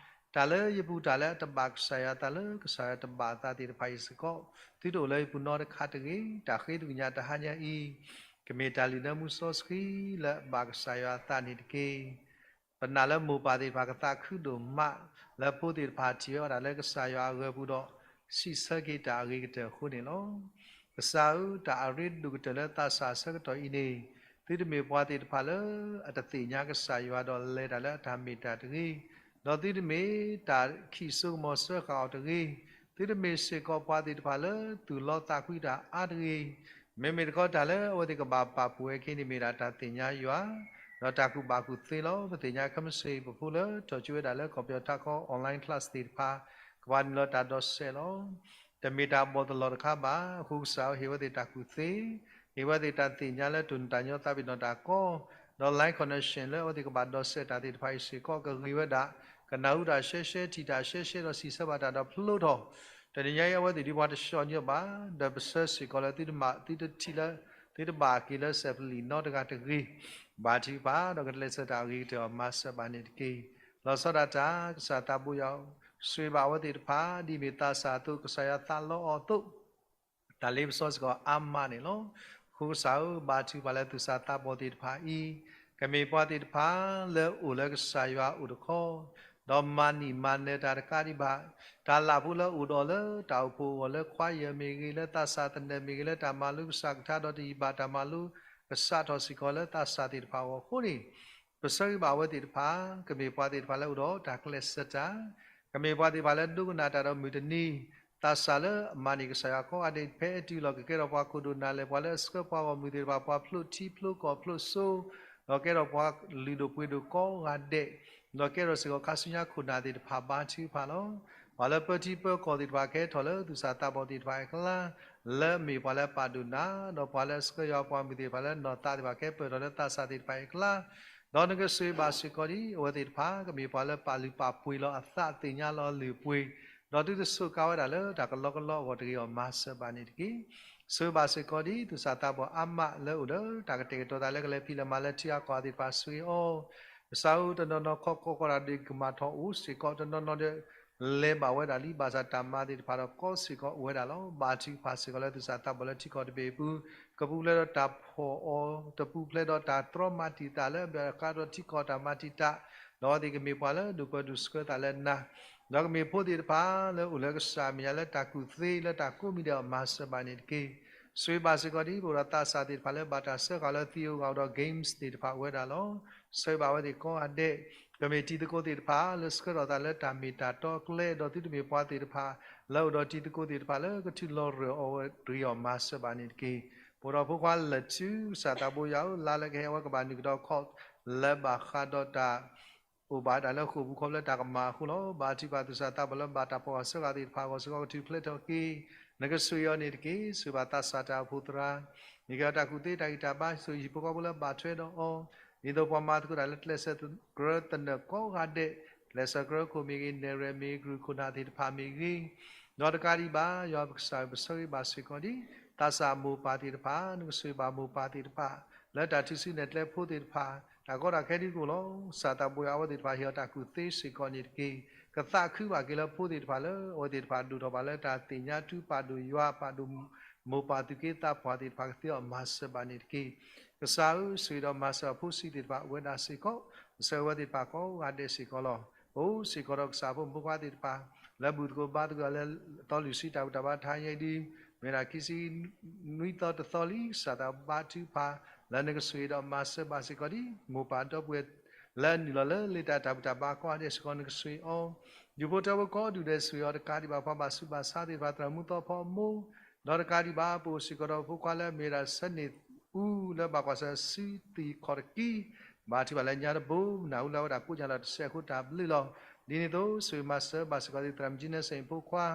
ၤ, တၢ်လၢယပူၤတၢ်လၢအတဘၣ်ကစၢ်ယွၤအသးလၢကစၢ်ယွၤတဘၣ်အသးသ့ၣ်တဖၣ်အံၤစ့ၢ်ကီး, သုတအိၣ်လၢယပူၤနီတခါတဂ့ၤ. တၢ်ဃ့သ့ၣ်ညါတဟါညါအံၤ, ကမ့ၢ်တၢ်လုၢ်နၢမူစီဆှံလၢအဘၣ်ကစၢ်ယွၤအသးန့ၣ်တက့ၢ်. ပနာ်လၢမိၢ်ပၢ်သ့ၣ်တဖၣ်ကသးခုဒိၣ်မး လၢဖိသ့ၣ်တဖၣ်ထံၣ်ဝဲဒၣ်လၢကစၢ်ယွၤအဂၢၤပူၤဒီး စံးဆၢက့ၤတၢ်အဂ့ၤကတၢၢ်အဃိန့ၣ်လီၤ. ကစၢ်ဧၢ, တၢ်အရ့ဒိၣ်ကတၢၢ်လၢသးစၢ်အဆၢကတီၢ်အံၤန့ၣ်, သုတမ့ၢ်ပှၤသ့ၣ်တဖၣ်လၢအတသ့ၣ်ညါကစၢ်ယွၤဒီးလဲၤတၢ်လၢအတၢ်မ့ၢ်တၢ်တဂ့ၤ, ဒီးသုတမ့ၢ်တၢ်ခံးစိကမီၤစၢဃာ်အီၤတဂ့ၤ, သုတမ့ၢ်စ့ၢ်ကီးပှၤသ့ၣ်တဖၣ်လၢသူၣ်လီသးကွံတၢ်အါတဂ့ၤ, မ့မ့ၢ်တခီတၢ်လၢအဝဲသ့ၣ်ကဘၣ်ပာ်ဖှိၣ်ဝဲက့ၤန့ၣ်မ့ၢ်ဒၣ်တၢ်သ့ၣ်ညါယွၤ, ဒီးတၢ်ကူၣ်ဘၣ်ကူၣ်သ့လီၤ. ပသ့ၣ်ညါခဲမုၢ်ဆ့ၣ်ပဖိလၢထီၣ်ကၠိဝဲဒၣ်လၢကီၢ်ပယီၤထးခီ online class သ့ၣ်တဖၣ် ကဘၣ်နုာ်လီၤတၢ်ဒီးစဲးလီၤ. တမ့ၢ်တၢ်ဘီၣ်သလီၤတခါဘၣ်. အဃိကစၢ်ဧၢ ဟ့ၣ်ဝဲသ့ၣ်တၢ်ကူၣ်သ့, ဟ့ၣ်ဝဲသ့ၣ်တၢ်သ့ၣ်ညါလၢတိၢ်နီၣ်တၢ်ညီသးပ့ၤနီၣ်တၢ်ကီ, ဒီး line connection လၢအဝဲသ့ၣ်ကဘၣ်ဒီးစဲးတၢ်သ့ၣ်တဖၣ်အံၤစ့ၢ်ကီး ကဂ့ၤဝဲဒၣ်, ကနၢ်ဟူတၢ်ရှဲရှဲ ထံၣ်တၢ်ရှဲရှဲဒီးစံးဆၢဘၣ်တၢ်ဒီးဖျိထီၣ်, တနံၤညါအံၤ အဝဲသ့ၣ်ဒ်ပှၤတဆှီၣ်ညီဘၣ်, ဒီးပဆၢစ့ၢ်ကီးလၢသုတမး သုတထံၣ်လၢ သုတဘၣ်က့ၤလၢစဲးပလံာ်နီတဂၤတဂ့ၤ, ဘါထုကဖၣ်ဒီးကဒဲးစၢးတၢ်အဂ့ၤကတၢၢ်အီၤမၤစၢၤဘၣ်န့ၣ်တက့ၢ်. လီၤဆီဒၣ်တၢ် ကစၢ်သးဘိယွၤဧၢ, ဆိၣ်ဂ့ၤဘၣ်အဝဲသ့ၣ်တဖၣ် ဒ်အမ့ၢ်သးစၢ်အသိး ကစၢ်ယွၤသးလီအီၤအသိး တၢ်လ့ပစီစ့ၢ်ကီးအါမးန့ၣ်လီၤ. အဃိကစၢ်ဧၢ, ဘါထုကဖၣ်လၢသူၣ်စၢ်သးဘီၣ်သ့ၣ်တဖၣ်အံၤ, ကမ့ၢ်ပှၤသ့ၣ်တဖၣ်လၢအိၣ်လၢကစၢ်ယွၤအအိၣ်တခီ, ဒီးမၤနံၣ်မၤနၢၤတၢ်တကးဒံးဘၣ်, တၢ်လၢ်ဖိလၢအိၣ်ဒီးလၢတၢ်အိၣ်ဖှိၣ်အဂီၢ် လၢ choir မ့ၢ်ဂ့ၤ, လၢသးစၢ်သနၢၣ်မ့ၢ်ဂ့ၤ, လၢတၢ်မၤလိကစၢ်ကထါဒီးတယံာ်ဘၣ်တၢ်မၤလိ ကစးထီၣ်စ့ၢ်ကီးလၢသးစၢ်သ့ၣ်တဖၣ်အဂီၢ်အဃိန့ၣ်, ပဆၢဂ့ၤဘၣ်အဝဲသ့ၣ်တဖၣ်, ကမ့ၢ်ပှၤသ့ၣ်တဖၣ်လၢအိၣ်ဒီးတၢ်ကျဲးစၢးတၢ်, ကမ့ၢ်ပှၤသ့ၣ်တဖၣ်လၢဒိကနၣ်တၢ်ဒီးမုၢ်တနံၤ, သးစၢ်လၢအမၤန့ၢ်ကစၢ်ယွၤကိးဂၤဒဲး ဖဲအတုၤလီၤ ကကဲထီၣ်ပှၤခိၣ်ဒိၣ်နၢ်လဲၢ်, ပှၤလၢအဆှၢပှၤဂီၢ်မုၢ်သ့ၣ်တဖၣ်, ပှၤဖျိထံဖျိကီၢ်ဖျိစိ, ဒီးကဲထီၣ်ပှၤလုၢ်ဒိၣ်ပှ့ၤဒိၣ်ကိးဂၤဒဲး, ဒီးကဲထီၣ်စ့ၢ်ကီးခါဆူညါခိၣ်နၢ်သ့ၣ်တဖၣ် ဘါထုကဖၣ်လီၤ. ပှၤလၢပၢထံပၢကီၢ်သ့ၣ်တဖၣ် ကဟဲထီၣ်လၢသူၣ်စၢ်သးဘီၣ်သ့ၣ်တဖၣ်အကျါ, လၢအမ့ၢ်ပှၤလၢအပာ်ဒိၣ်နၢ်, ဒီးပှၤလၢအဆှၢယွၤပှၤမုၢ်သ့ၣ်တဖၣ်လၢနီၢ်သးသ့ၣ်တဖၣ် ကဟဲပၢၢ်ထီၣ်လၢသးစၢ်သ့ၣ်တဖၣ်အကျါ, ဒီးနကဆိၣ်ဂ့ၤဘၣ်စ့ၢ်ကီးဒ်အဝဲသ့ၣ်တဖၣ် ကမ့ၢ်ပှၤလၢပာ်လုၢ်ပာ်ပှ့ၤလီၤအသး သ့ၣ်ညါလီၤအလုၢ်အပှ့ၤ, ဒီးသုတဆိးကါဝဲဒၣ်လၢတၢ်ကလီကလီအဂီၢ်တဂ့ၤအီၤ မၤစၢၤဘၣ်န့ၣ်တက့ၢ်. ဆိၣ်ဂ့ၤဘၣ်စ့ၢ်ကီးဒ်သူၣ်စၢ်သးဘီၣ်အါမးလၢအိၣ်လၢတၢ်ကတဲာ်ကတီၤသးလၢကလဲၤဖံးလဲၤမၤလၢထံဂၤကီၢ်ဂၤသ့ၣ်တဖၣ် ဆိၣ်ဂ့ၤအီၤ, ကစၢ်ဧၢ, တနီၤနီၤခီခီကီးတၢ်ဒုးကမၣ်ထီၣ်အိၣ်စ့ၢ်ကီး, တနီၤနီၤဒီး လဲၤဘၣ်ဝဲဒၣ်လံ ဘၣ်ဆၣ်တၢ်မၤသ့ၣ်တဖၣ်ဒီးကီစ့ၢ်ကီးအိၣ်ဝဲဒၣ်လီၤ. ဘါထုကဖၣ်စ့ၢ်ကီးလၢသူၣ်စၢ်သးဘီၣ်လၢထံကီၢ်တဘ့ၣ်အပူၤ, ကပူၤဖျဲးဒီးတၢ်ဖှီၣ်အီၤ, တပူၤဖျဲးဒီးတၢ်တြီမၤတံာ်တာ်လၢအဘၣ်ဃးဒီးထံကီၢ်တၢ်မၤတံာ်တာ်, ဒီးအဝဲသ့ၣ်ကမ့ၢ်ပှၤလၢဒိၣ်ပှဲၤဒိၣ်ဆှၢသးလၢနၤ, ဒီးကမ့ၢ်ဖိသ့ၣ်တဖၣ်လၢအိၣ်လၢကစၢ်အမဲာ်ညါလၢတၢ်ကူၣ်သ့လၢတၢ်ကိးမံၤဒဲးအမၤစၢၤဘၣ်န့ၣ်တက့ၢ်. ဆိၣ်ဂ့ၤဘၣ်စ့ၢ်ကီးဒ်ပအိၣ်ဒီးသးစၢ်သ့ၣ်တဖၣ်လၢဘၣ်တၢ်စၢဃာ်လၢသံၣ်ဧိၤဂၢၣ်ဧိၤဒီး games သ့ၣ်တဖၣ်အိၣ်ဝဲဒၣ်လီၤ. ဆိၣ်ဂ့ၤဘၣ်အဝဲသ့ၣ်ကိးဂၤဒဲး, ကမ့ၢ်တံၤသကိးသ့ၣ်တဖၣ်လၢဆှၢထီၣ်သးလၢတၢ်မ့ၢ်တၢ်တီကျဲ, ဒီးသုတမ့ၢ်ပှၤသ့ၣ်တဖၣ်လၢအိၣ်ဒီးတံၤသကိးသ့ၣ်တဖၣ်လၢကထုးလီၤရၢၢ်အီၤဝဲတဂ့ၤအီၤမၤစၢၤဘၣ်န့ၣ်တက့ၢ်. ပအိၣ်ဒီးဖိခွါလၢာ်ထူ ကစၢ်သးဘိယွၤဧၢ, လါလၢကဟဲဝဲကဘၣ်နုာ်ကဒီးခီၣ် လၢဘၣ်ဃးဒီးတၢ် အိၣ်ဘၣ်ဒၣ်လၢဃိာ်ပူၤခီဖျိလၢတၢ်ကမၣ်အဃိလီၤ. ဘါထုကဖၣ်သူၣ်စၢ်သးဘီၣ်လၢဘၣ်တၢ်ဖှီၣ်ဂၢၢ်ဆၢဃာ်သ့ၣ်တဖၣ်အဂီၢ်စ့ၢ်ကီး ကထုးဖျဲးထီၣ်က့ၤ နကဆိၣ်ဂ့ၤအီၤန့ၣ်တက့ၢ်. ဆိၣ်ဂ့ၤဘၣ်သးစၢ်တၢ်အိၣ်ဖှိၣ်သရၣ်, မ့ၢ်ကဲထီၣ်တၢ်ကူၣ်သ့တၢ်ဂံၢ်တၢ်ဘါ, ဆိၣ်ဂ့ၤဟံၣ်ဖိဃီဖိလၢဘၣ်ထွဲဒီးအီၤ, ဒ်သိးပှၤမၤသကိးတၢ်လၢကျဲးစၢးကရၢသနၢၣ်ကိးဂၤဒဲး, ကျဲးစၢးကရၢခိၣ်မ့ၢ်ဂ့ၤ, နဲၣ်ရွဲၣ်မ့ၢ်ဂ့ၤ, ကရူၢ်ခိၣ်နၢ်သ့ၣ်တဖၣ်မ့ၢ်ဂ့ၤ, ဒီးတကးဒံးဘၣ် ယွၤပကစၢ်ဧၢ, ပဆၢဂ့ၤဘၣ်စ့ၢ်ကီးဒ် သးစၢ်မိၢ်ပၢ်သ့ၣ်တဖၣ်, နကဆိၣ်ဂ့ၤဘၣ်မိၢ်ပၢ်သ့ၣ်တဖၣ် လၢတၢ်ထုးစုနဲၣ်ကျဲဖိသ့ၣ်တဖၣ်, တၢ်ကီတၢ်ခဲဒ်ကအိၣ်လီၤ. ကစၢ်သးဘိယွၤ အဝဲသ့ၣ်တဖၣ်ဟ့ၣ်အီၤတၢ်ကူၣ်သ့စ့ၢ်ကီးန့ၣ်တက့ၢ်. ကသးခုဘၣ်က့ၤလၢဖိသ့ၣ်တဖၣ်လၢ အဝဲသ့ၣ်တဖၣ်ဒိၣ်ထီၣ်ဘၣ်လၢတၢ်သ့ၣ်ညါထု ပာ်ဒိၣ်ယွၤ ပာ်ဒိၣ်မိၢ်ပၢ်သူၣ်က့သးပှၢ်သ့ၣ်တဖၣ်ကသ့အီၤမၤစၢၤဘၣ်န့ၣ်တက့ၢ်. ကစၢ်ဧၢ, ဆိၣ်ဂ့ၤဒီးမၤစၢၤအဖိဆံးသ့ၣ်တဖၣ်အိၣ်ဝဲဒၣ်စ့ၢ်ကီး, ပဆၢဂ့ၤဝဲသ့ၣ်တဖၣ်ကိးဂၤဒဲးစ့ၢ်ကီးလီၤ. ပအိၣ်စ့ၢ်ကီးဒီးကစၢ်ဖိမုၣ်ဖိခွါသ့ၣ်တဖၣ် လၢဘူၣ်သကိးဘါသကိးလၢသီလွံၢ်ဆံတၢ်ဘူၣ်တၢ်ဘါတဟါညါအံၤဒုး, မ့ၢ်ဒၣ်ခံဆံနွံသီတသီလံ. ကစၢ်သးဘါထုကဖၣ် လၢနကဆိၣ်ဂ့ၤဒီးမၤစၢၤဘၣ်စ့ၢ်ကီးဒ် မိၢ်ပၢ်ဒီပုၢ်ဝဲၢ် လၢအနုာ်လီၤလၢလ့တၢ်တၢ်ဘူၣ်တၢ်ဘါကိးဂၤဒဲးစ့ၢ်ကီး နကဆိၣ်ဂ့ၤအီၤ, ဒူၣ်ဖိထၢဖိကိးဒူၣ်ဒဲး ဆိၣ်ဂ့ၤအီၤတကးဒံးဘၣ် ပှၤဘၣ်ဆူးဘၣ်ဆါသ့ၣ်တဖၣ် သရၣ်မုၣ်သီဖီမိၢ်, ဒီးတကးဒံးဘၣ် ပအိၣ်စ့ၢ်ကီးဒီးဖိခွါလၢအမ့ၢ်ဝဲဒၣ် ဆၢန့ၢ်အူ လၢဘၣ်ကွၢ်ဆၢစုသံၣ်ခီၣ်တကံ, ဘါထုကဖၣ်လၢညါတဘိ နၢ်ဟူလၢအဝဲဒၣ်ကိးညါလီၤတစဲးအဃိတၢ်ဘျုးလီၤ. ဒ်န့ၣ်အသိး ဆိၣ်ဂ့ၤမၤစၢၤဘၣ်စ့ၢ်ကီးသ့ၣ် သရၣ်မုၣ်ကၠံနဲစ့ၣ်အဖိခွါ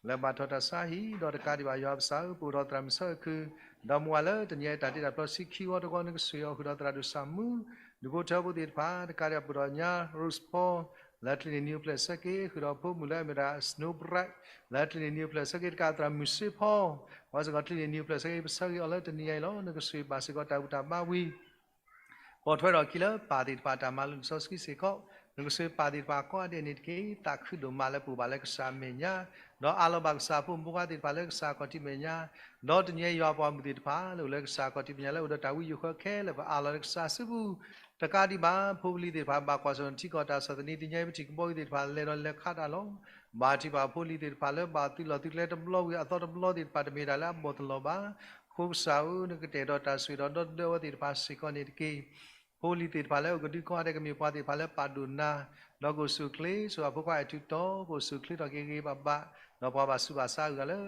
လၢဘၣ်ထီၣ်တၢ်ဆါဟံၣ်, ဒီးတကးဒံးဘၣ် ယွၤပကစၢ်ဧၢ, ပအိၣ်ဒီးသရၣ်မုၣ်ဆၢခုၣ် ဒီးမုၢ်ဝါလၢတနံၤအံၤတၢ်တ့တၢ်ဖျီဆံခံဝီတဝီ နကဆိၣ်ဂ့ၤအီၤဃုာ်ဒီးသရၣ်ဒိၣ်ဆၣ်မူ, ဒူၣ်ဖိထၢဖိသ့ၣ်တဖၣ် တကးဒံးဘၣ် ပအိၣ်ဒီးညါ Rose Paul လၢချံးန့ၢ်နံၤအိၣ်ဖျဲၣ်ဆၢက့ၤ ဃုာ်ဒီးဖိမုၣ်လၢအမ့ၢ်ဒၣ် Snow Bright လၢချံးန့ၢ်နံၤအိၣ်ဖျဲၣ်ဆၢက့ၤ တကးသရၣ်မုၣ်စ့ဖီ အဝဲစ့ၢ်ကီးချံးန့ၢ်နံၤအိၣ်ဖျဲၣ်ဆၢက့ၤ ပဆၢဂ့ၤအီၤလၢတနံၤအံၤလီၤ. နကဆိၣ်ဂ့ၤဘၣ်စ့ၢ်ကီးတၢ်ဘူၣ်တၢ်ဘါဝံၤ ပိာ်ထွဲထီၣ်အခံလၢပၢ်သ့ၣ်တဖၣ်တၢ်မၤလိာ်လံာ်စီဆှံစ့ၢ်ကီး, နကဆိၣ်ဂ့ၤပၢ်သ့ၣ်တဖၣ်ကိးဂၤဒဲးန့ၣ်တက့ၢ်. သးခုဒိၣ်မးလၢပအိၣ်ဘၣ်လၢကစၢ်အမဲာ်ညါ, ဒီးအးလီၤဘၣ်ကစၢ်ဖိမုၣ်ဖိခွါသ့ၣ်တဖၣ်လၢကစၢ်ခီၣ်ထံးမဲာ်ညါ, ဒီးတနံၤအံၤယွၤပှၤမုၣ်သ့ၣ်တဖၣ်လၢအိၣ်လၢကစၢ်ခီၣ်ထံးမဲာ်ညါလၢအိၣ်ဒီးတၢ်ဝံယိၤဃၢခဲလၢာ် ပအးလီၤလၢကစၢ်စုပူၤ, တကးဒံးဘၣ် ဖိပလံၤသ့ၣ်တဖၣ်ဘၣ်ကွၢ်ဆၢၣ်နီၤထံကီၢ်တၢ်ဆီၣ်သနံး တနံၤအံၤပထံၣ်ကဘီယူၤသ့ၣ်တဖၣ်လဲၤဒီးလဲၤခးတၢ်လီၤ. ဘါထုကဖၣ်ဖိလံၤသ့ၣ်တဖၣ်လၢဘၣ်သုးလီၢ်သုးကျဲတဘျီဝံၤအသီတဘျီသ့ၣ်တဖၣ် တမ့ၢ်တၢ်လၢအဘီၣ်သလီၤဘၣ်. အဃိကစၢ်ဧၢ, နကတဲာ်ဒီးတၢ်ဆိၣ်ဂ့ၤဒီးဒီသဒၢအဝဲသ့ၣ်တဖၣ်စ့ၢ်ကီးန့ၣ်တက့ၢ်. ဖိလံၤသ့ၣ်တဖၣ်လၢအအိၣ်ကဒုကီၢ်ဂၤဒဲး ကမ့ၢ်ပှၤသ့ၣ်တဖၣ်လၢပာ်ဒိၣ်နၤ, ဒီးကအိၣ်ဆူၣ်အိၣ်ချ့, ဆိၣ်ဂ့ၤဖိခွါအဲၣ်ထူၣ်တီ, ကအိၣ်ဆူၣ်အိၣ်ချ့ထီၣ်က့ၤဂ့ၤဂ့ၤဘၣ်ဘၣ်, ဒီးပှၤဘၣ်ဆူးဘၣ်ဆါအဂၤလၢ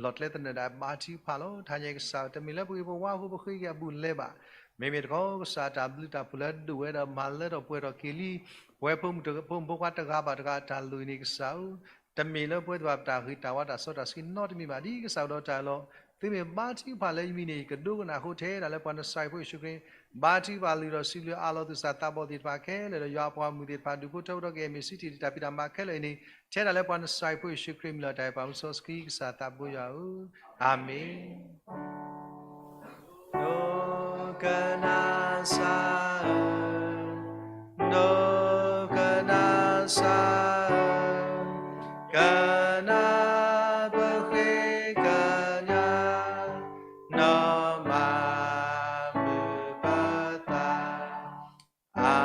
လီၢ်ကျဲသနၢၣ်ဒၣ်ဘါထုကဖၣ်လီၤ. တဟါညါအံၤကစၢ်ဧၢ, တမ့ၢ်လၢပဂ့ၤပဝါအဃိပဃ့က့ၤအဘူးအလဲဘၣ်. မ့မ့ၢ်တခီကစၢ်တၢ်ဘျုးတၢ်ဖှိၣ်လၢဒိၣ်ဝဲဒီးမၤလၢထီၣ်ပှဲၤထီၣ်က့ၤလံ ပဝဲဖိမုၣ်ဖိခွါတဂၤဘၣ်တဂၤအတၢ်လိၣ်အံၤန့ၣ် ကစၢ်ဧၢ, တမ့ၢ်လၢပဝဲသ့ၣ်တဖၣ်ပတၢ်ဂ့ၤတၢ်ဝါတၢ်စီတၢ်ဆှံနီတမံၤဘၣ်. ဒ်ကစၢ်အိၣ်ဒီးတၢ်အၢၣ်လီၤ, သုမ့ၢ်ဘါထုကဖၣ်လၢယမံၤန့ၣ် ယကဒိကနၣ်အဃိ ထဲဒၣ်လၢပှၤနစၤရ့းဖိယ့ၣ်ၡူးခရံာ်, ဘါထုကဖၣ်လုၢ်ထီၣ်စံးဘျုးအးလီၤသူၣ်စၢ်သးဘီၣ်သ့ၣ်တဖၣ်ခဲလၢာ်ဒီး ယွၤအပှၤမုၣ်သ့ၣ်တဖၣ် ဒူၣ်ဖိထၢဖိဒီးကအဲၣ်မ့ၢ်စံးထံၣ်တၢ်ဖံးတၢ်မၤခဲလၢာ်အံၤန့ၣ် ထဲဒၣ်လၢပှၤနစၤရ့းဖိယ့ၣ်ၡူးခရံာ်အမံၤလီၤ. တၢ်အဲၣ်ပှၤမုၢ်စီဆှံကစၢ်သးဘိယွၤဧၢ, အၤမ့ၣ်. ဒိကနၣ်စၢ်ဧၢ, ဒိကနၣ်စၢ်ဧၢ, ကနၣ်ပဃ့ကညး, နီၢ်မၤမုာ်ပသး, အၤ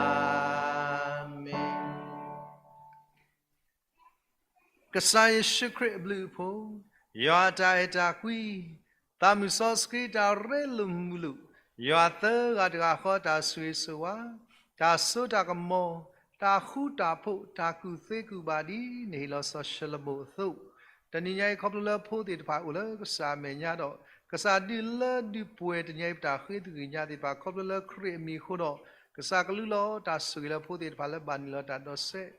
မ့ၣ်. ကစၢ်ယ့ၣ်ၡူးခရံာ်အဘျုးအဖှိၣ်, ယွၤအတၢ်အဲၣ်တၢ်ကွံ, သးမုၢ်စီဆှံတၢ်ရ့လိာ်မုာ်လိာ်, ယွၤသၢဂၤတဂၤဃီတၢ်ဆိၣ်ဂ့ၤဆိၣ်ဝါ, တၢ်စိတၢ်ကမီၤ, တၢ်ဃူတၢ်ဖိး, တၢ်ကူၣ်သ့ကူၣ်ဘၣ်ဒ်နဟ့ၣ်လီၤစီၤၡလိၤမိၤအသိး, တနံၤညါအံၤခီဖျိလၢဖိသ့ၣ်တဖၣ်အိၣ်လၢကစၢ်အမဲာ်ညါဒီး ကစၢ်ဒုးလၢဒုးပှဲၤတနံၤအံၤ ပတၢ်ဃ့သကွံာ်ညါသ့ၣ်တဖၣ် ခီဖျိလၢခရံာ်အမံၤအဃိဒီး ကစၢ်ကလူလီၤတၢ်ဆိၣ်ဂ့ၤလၢဖိသ့ၣ်တဖၣ်လၢဘၣ်နုာ်လီၤတၢ်ဒီးစဲး,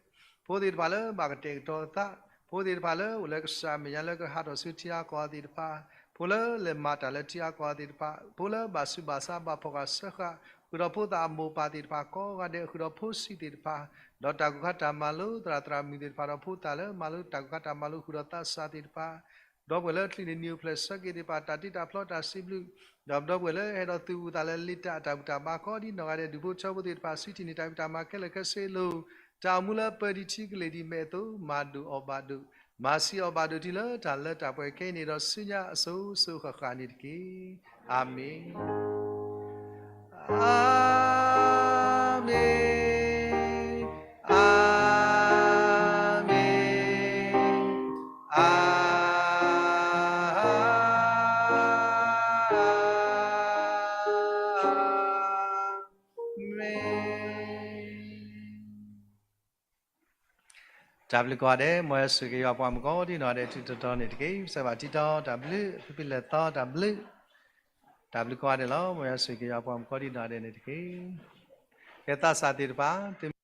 ဖိသ့ၣ်တဖၣ်လၢဘၣ်ကတဲာ်ကတီၤအသး, ဖိသ့ၣ်တဖၣ်လၢအိၣ်လၢကစၢ်အမဲာ်ညါလၢကဟးထီၣ်ဆူထံအါကီၢ်သ့ၣ်တဖၣ်, ဖိလၢလဲၤမၤတၢ်လၢထံအါကီၢ်သ့ၣ်တဖၣ်, ဖိလၢဘၣ်ဆူးဘၣ်ဆါဘၣ်ဖှီၣ်ဃာ်စၢဃာ်, ဃုာ်ဒီးဖိသၣ်အမိၢ်ပၢ်သ့ၣ်တဖၣ်ကိးဂၤဒဲး, ဃုာ်ဒီးဖိဆံးသ့ၣ်တဖၣ်, ဒီးတၢ်ကူၣ်ခါတၢ်မၤလိသရၣ်သရၣ်မုၣ်သ့ၣ်တဖၣ်, ဒီးဖိသၣ်လၢမၤလိတၢ်ကူၣ်ခါတၢ်မၤလိဃုာ်ဒီးသးစၢ်သ့ၣ်တဖၣ်, ဒီပုၢ်ဝဲၢ်လၢချံးန့ၢ်နံၤအိၣ်ဖျဲၣ်ဆၢက့ၤသ့ၣ်တဖၣ်, တၢ်တ့တၢ်ဖျီတၢ်စံးဘျုး, ဒီးဒီပုၢ်ဝဲၢ်လၢဟဲဒီးသုးဘူးသးလၢလ့တၢ်အတၢ်ဘူၣ်တၢ်ဘါကိးဒ်နီၢ်ဂၤဒဲး, ဒူၣ်ဖိထၢဖိသ့ၣ်တဖၣ် စံးထံၣ်န့ၢ်တၢ်ဖံးတၢ်မၤခဲလၢာ်ခဲဆ့လိၤ တၢ်အိၣ်မူလၢပၢဒံးထံကလ့ၤဒံးမဲအသိး မၤဒိၣ်အီၣ်ဘၣ်ဒိၣ်, မၤဆံးအီၣ်ဘၣ်ဒိၣ်တုၤလၢတၢ်လၢတၢ်ပှဲၤခဲအံၤန့ၣ်ဒီး ဆူညါအစိၤစိၤဃၣ်ဃၣ်န့ၣ်တက့ၢ်. အၤမ့ၣ်, အၤမ့ၣ်, အၤမ့ၣ်, အၤ မ့ၢ်. တၢ်ဘျုးကိးဂၤဒဲး, မ်ယွၤဆိၣ်ဂ့ၤက့ၤယွၤပှၤမုၣ်ကိးဒံနီၢ်ဒဲး တံၤတတီၤန့ၣ်တက့ၢ်. ပစဲးဘၣ်တံၤတီၤတၢ်ဘျုး, ဖံဖံလဲၤသီတၢ်ဘျုး, တၢ်ဘျုးကိးဂၤဒဲးလီၤ. မ်ယွၤဆိၣ်ဂ့ၤက့ၤယွၤပှၤမုၣ်ကိးဒံနီၢ်ဒဲးန့ၣ်တက့ၢ်. ကဲသးစၢ်သ့ၣ်တဖၣ်,